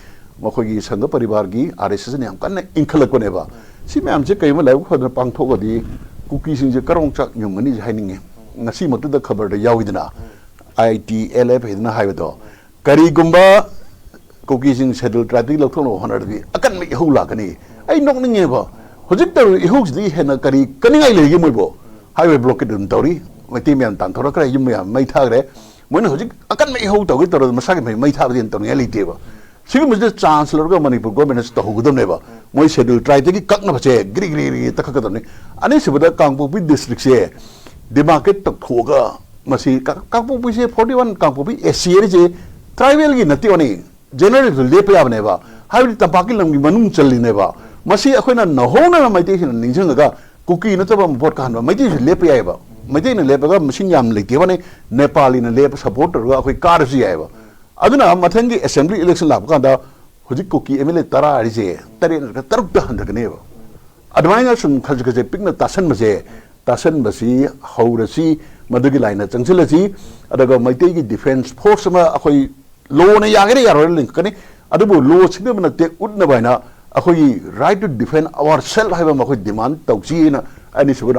ꯃꯈꯣꯏꯒꯤ ꯁꯪꯘ ꯄꯔꯤꯕꯥꯔꯒꯤ, ꯑꯥꯔ ꯑꯦꯁ ꯑꯦꯁꯅ ꯌꯥꯝ ꯀꯟꯅ ꯏꯟꯈꯠꯂꯛꯄꯅꯦꯕ꯫ ꯁꯤ ꯃꯌꯥꯝꯁꯦ ꯀꯔꯤꯒꯨꯝꯕ ꯂꯥꯏꯕꯛ ꯐꯗꯅ ꯄꯥꯡꯊꯣꯛꯑꯗꯤ ꯀꯨꯀꯤꯁꯤꯡꯁꯦ ꯀꯔꯣꯡ ꯆꯥꯛ ꯌꯨꯡꯒꯅꯤꯁꯦ ꯍꯥꯏꯅꯤꯡꯉꯦ꯫ ꯉꯁꯤꯃꯛꯇꯗ ꯈꯕꯔꯗ ꯌꯥꯎꯏꯗꯅ, ꯑꯥꯏ ꯇꯤ ꯑꯦꯜ ꯑꯦꯐ ꯍꯥꯏꯗꯅ ꯍꯥꯏꯕꯗꯣ꯫ ꯀꯔꯤꯒꯨꯝꯕ ꯀꯨꯀꯤꯁꯤꯡ ꯁꯦꯗꯨꯜ ꯇ꯭ꯔꯥꯏꯕꯇꯒꯤ ꯂꯧꯊꯣꯛꯅꯕ ꯍꯣꯠꯅꯔꯗꯤ ꯑꯀꯟꯕ ꯏꯍꯧ ꯂꯥꯛꯀꯅꯤ꯫ ꯑꯩ ꯅꯣꯛꯅꯤꯡꯉꯦꯕ, ꯍꯧꯖꯤꯛ ꯇꯧꯔꯤꯕ ꯏꯍꯧꯁꯤꯗꯒꯤ ꯍꯦꯟꯅ ꯀꯔꯤ ꯀꯅꯤꯡꯉꯥꯏ ꯂꯩꯒꯦ ꯃꯣꯏꯕꯨ? ꯍꯥꯏꯋꯦ ꯕ꯭ꯂꯣꯀꯦꯠ ꯑꯗꯨꯝ ꯇꯧꯔꯤ, ꯃꯩꯇꯩ ꯃꯌꯥꯝ ꯇꯥꯟꯊꯣꯔꯛꯈ꯭ꯔꯦ, ꯌꯨꯝ ꯃꯌꯥꯝ ꯃꯩ ꯊꯥꯈ꯭ꯔꯦ꯫ ꯃꯣꯏꯅ ꯍꯧꯖꯤꯛ ꯑꯀꯟꯕ ꯏꯍꯧ ꯇꯧꯒꯦ ꯇꯧꯔꯗꯤ ꯃꯁꯥꯒꯤ ꯃꯩ, ꯃꯩ ꯊꯥꯕꯗꯤ ꯍꯦꯟꯅ ꯇꯧꯅꯤꯡꯉꯥꯏ ꯂꯩꯇꯦꯕ꯫ ꯁꯤꯒꯨꯝꯕꯁꯤꯗ ꯆꯥꯟꯁ ꯂꯧꯔꯒ ꯃꯅꯤꯄꯨꯔ ꯒꯣꯔꯃꯦꯟꯅꯁꯨ ꯇꯧꯍꯧꯒꯗꯕꯅꯦꯕ꯫ ꯃꯣꯏ ꯁꯦꯗꯨꯜ ꯇ꯭ꯔꯥꯏꯕꯇꯒꯤ ꯀꯛꯅꯕꯁꯦ ꯒ꯭ꯔꯤ ꯒ꯭ꯔꯤ ꯒ꯭ꯔꯤ ꯇꯛꯈꯠꯀꯗꯕꯅꯤ꯫ ꯑꯅꯤꯁꯨꯕꯗ ꯀꯥꯡꯄꯣꯛꯄꯤ ꯗꯤꯁꯇ꯭ꯔꯤꯛꯁꯦ ꯗꯤꯃꯥꯔꯀꯦꯠ ꯇꯧꯊꯣꯛꯑꯒ, ꯃꯁꯤ ꯀꯥ-, ꯀꯥꯡꯄꯣꯛꯄꯤꯁꯦ ꯐꯣꯔꯇꯤ ꯋꯥꯟ ꯀꯥꯡꯄꯣꯛꯄꯤ ꯑꯦꯁ ꯁꯤ ꯑꯦꯔꯤꯁꯦ ꯇ꯭ꯔꯥꯏꯕꯦꯜꯒꯤ ꯅꯠꯇꯦ ꯋꯥꯅꯤ, ꯖꯦꯅꯔꯦꯜꯁꯨ ꯂꯦꯞꯄ ꯌꯥꯕꯅꯦꯕ꯫ ꯍꯥꯏꯕꯗꯤ ꯇꯝꯄꯥꯛꯀꯤ ꯂꯝꯒꯤ ꯃꯅꯨꯡ ꯆꯜꯂꯤꯅꯦꯕ꯫ ꯃꯁꯤ ꯑꯩꯈꯣꯏꯅ ꯅꯧꯍꯧꯅꯅ ꯃꯩꯇꯩꯁꯤꯡꯅ ꯅꯤꯡꯁꯤꯡꯉꯒ ꯀꯨꯀꯤ ꯅꯠꯇꯕ ꯃꯄꯣꯠ ꯀꯥꯍꯟꯕ, ꯃꯩꯇꯩꯁꯨ ꯂꯦꯞꯄ ꯌꯥꯏꯑꯕ꯫ ꯃꯩꯇꯩꯅ ꯂꯦꯞꯄꯒ ꯃꯁꯤꯡ ꯌꯥꯝ ꯂꯩꯇꯦ ꯋꯥꯅꯤ, ꯅꯦꯄꯥꯂꯤꯅ ꯂꯦꯞꯄ ꯁꯄꯣꯔꯠ ꯇꯧꯔꯒ ꯑꯩꯈꯣꯏ ꯀꯥꯔꯁꯨ ꯌꯥꯏꯑꯕ꯫ ꯑꯗꯨꯅ ꯃꯊꯪꯒꯤ ꯑꯦꯁꯦꯝꯕ꯭ꯂꯤ ꯏꯂꯦꯛꯁꯟ ꯂꯥꯛꯄ ꯀꯥꯟꯗ ꯍꯧꯖꯤꯛ ꯀꯨꯀꯤ ꯑꯦꯝ ꯑꯦꯜ ꯑꯦ ꯇꯔꯥ ꯍꯥꯏꯔꯤꯁꯦ ꯇꯔꯦꯠ ꯅꯠꯇ꯭ꯔꯒ ꯇꯔꯨꯛꯇ ꯍꯟꯊꯒꯅꯦꯕ꯫ ꯑꯗꯨꯃꯥꯏꯅ ꯁꯨꯝ ꯈꯖꯤꯛ ꯈꯖꯤꯛ ꯄꯤꯛꯅ ꯇꯥꯁꯟꯕꯁꯦ, ꯇꯥꯁꯟꯕꯁꯤ ꯍꯧꯔꯁꯤ, ꯃꯗꯨꯒꯤ ꯂꯥꯏꯟꯗ ꯆꯪꯁꯤꯜꯂꯁꯤ꯫ ꯑꯗꯨꯒ ꯃꯩꯇꯩꯒꯤ ꯗꯤꯐꯦꯟꯁ ꯐꯣꯔꯁ ꯑꯃ ꯑꯩꯈꯣꯏ ꯂꯣꯅ ꯌꯥꯒꯦꯔꯥ ꯌꯥꯔꯣꯏꯔꯥ ꯂꯤꯡꯈꯠꯀꯅꯤ, ꯑꯗꯨꯕꯨ ꯂꯣ ꯁꯤꯡꯅꯕ ꯅꯠꯇꯦ, ꯎꯠꯅꯕ ꯍꯥꯏꯅ ꯑꯩꯈꯣꯏꯒꯤ right to defend ourself ꯍꯥꯏꯕ ꯑꯃ ꯑꯩꯈꯣꯏ ꯗꯤꯃꯥꯟ ꯇꯧꯁꯤꯅ ꯑꯅꯤꯁꯨꯕꯗ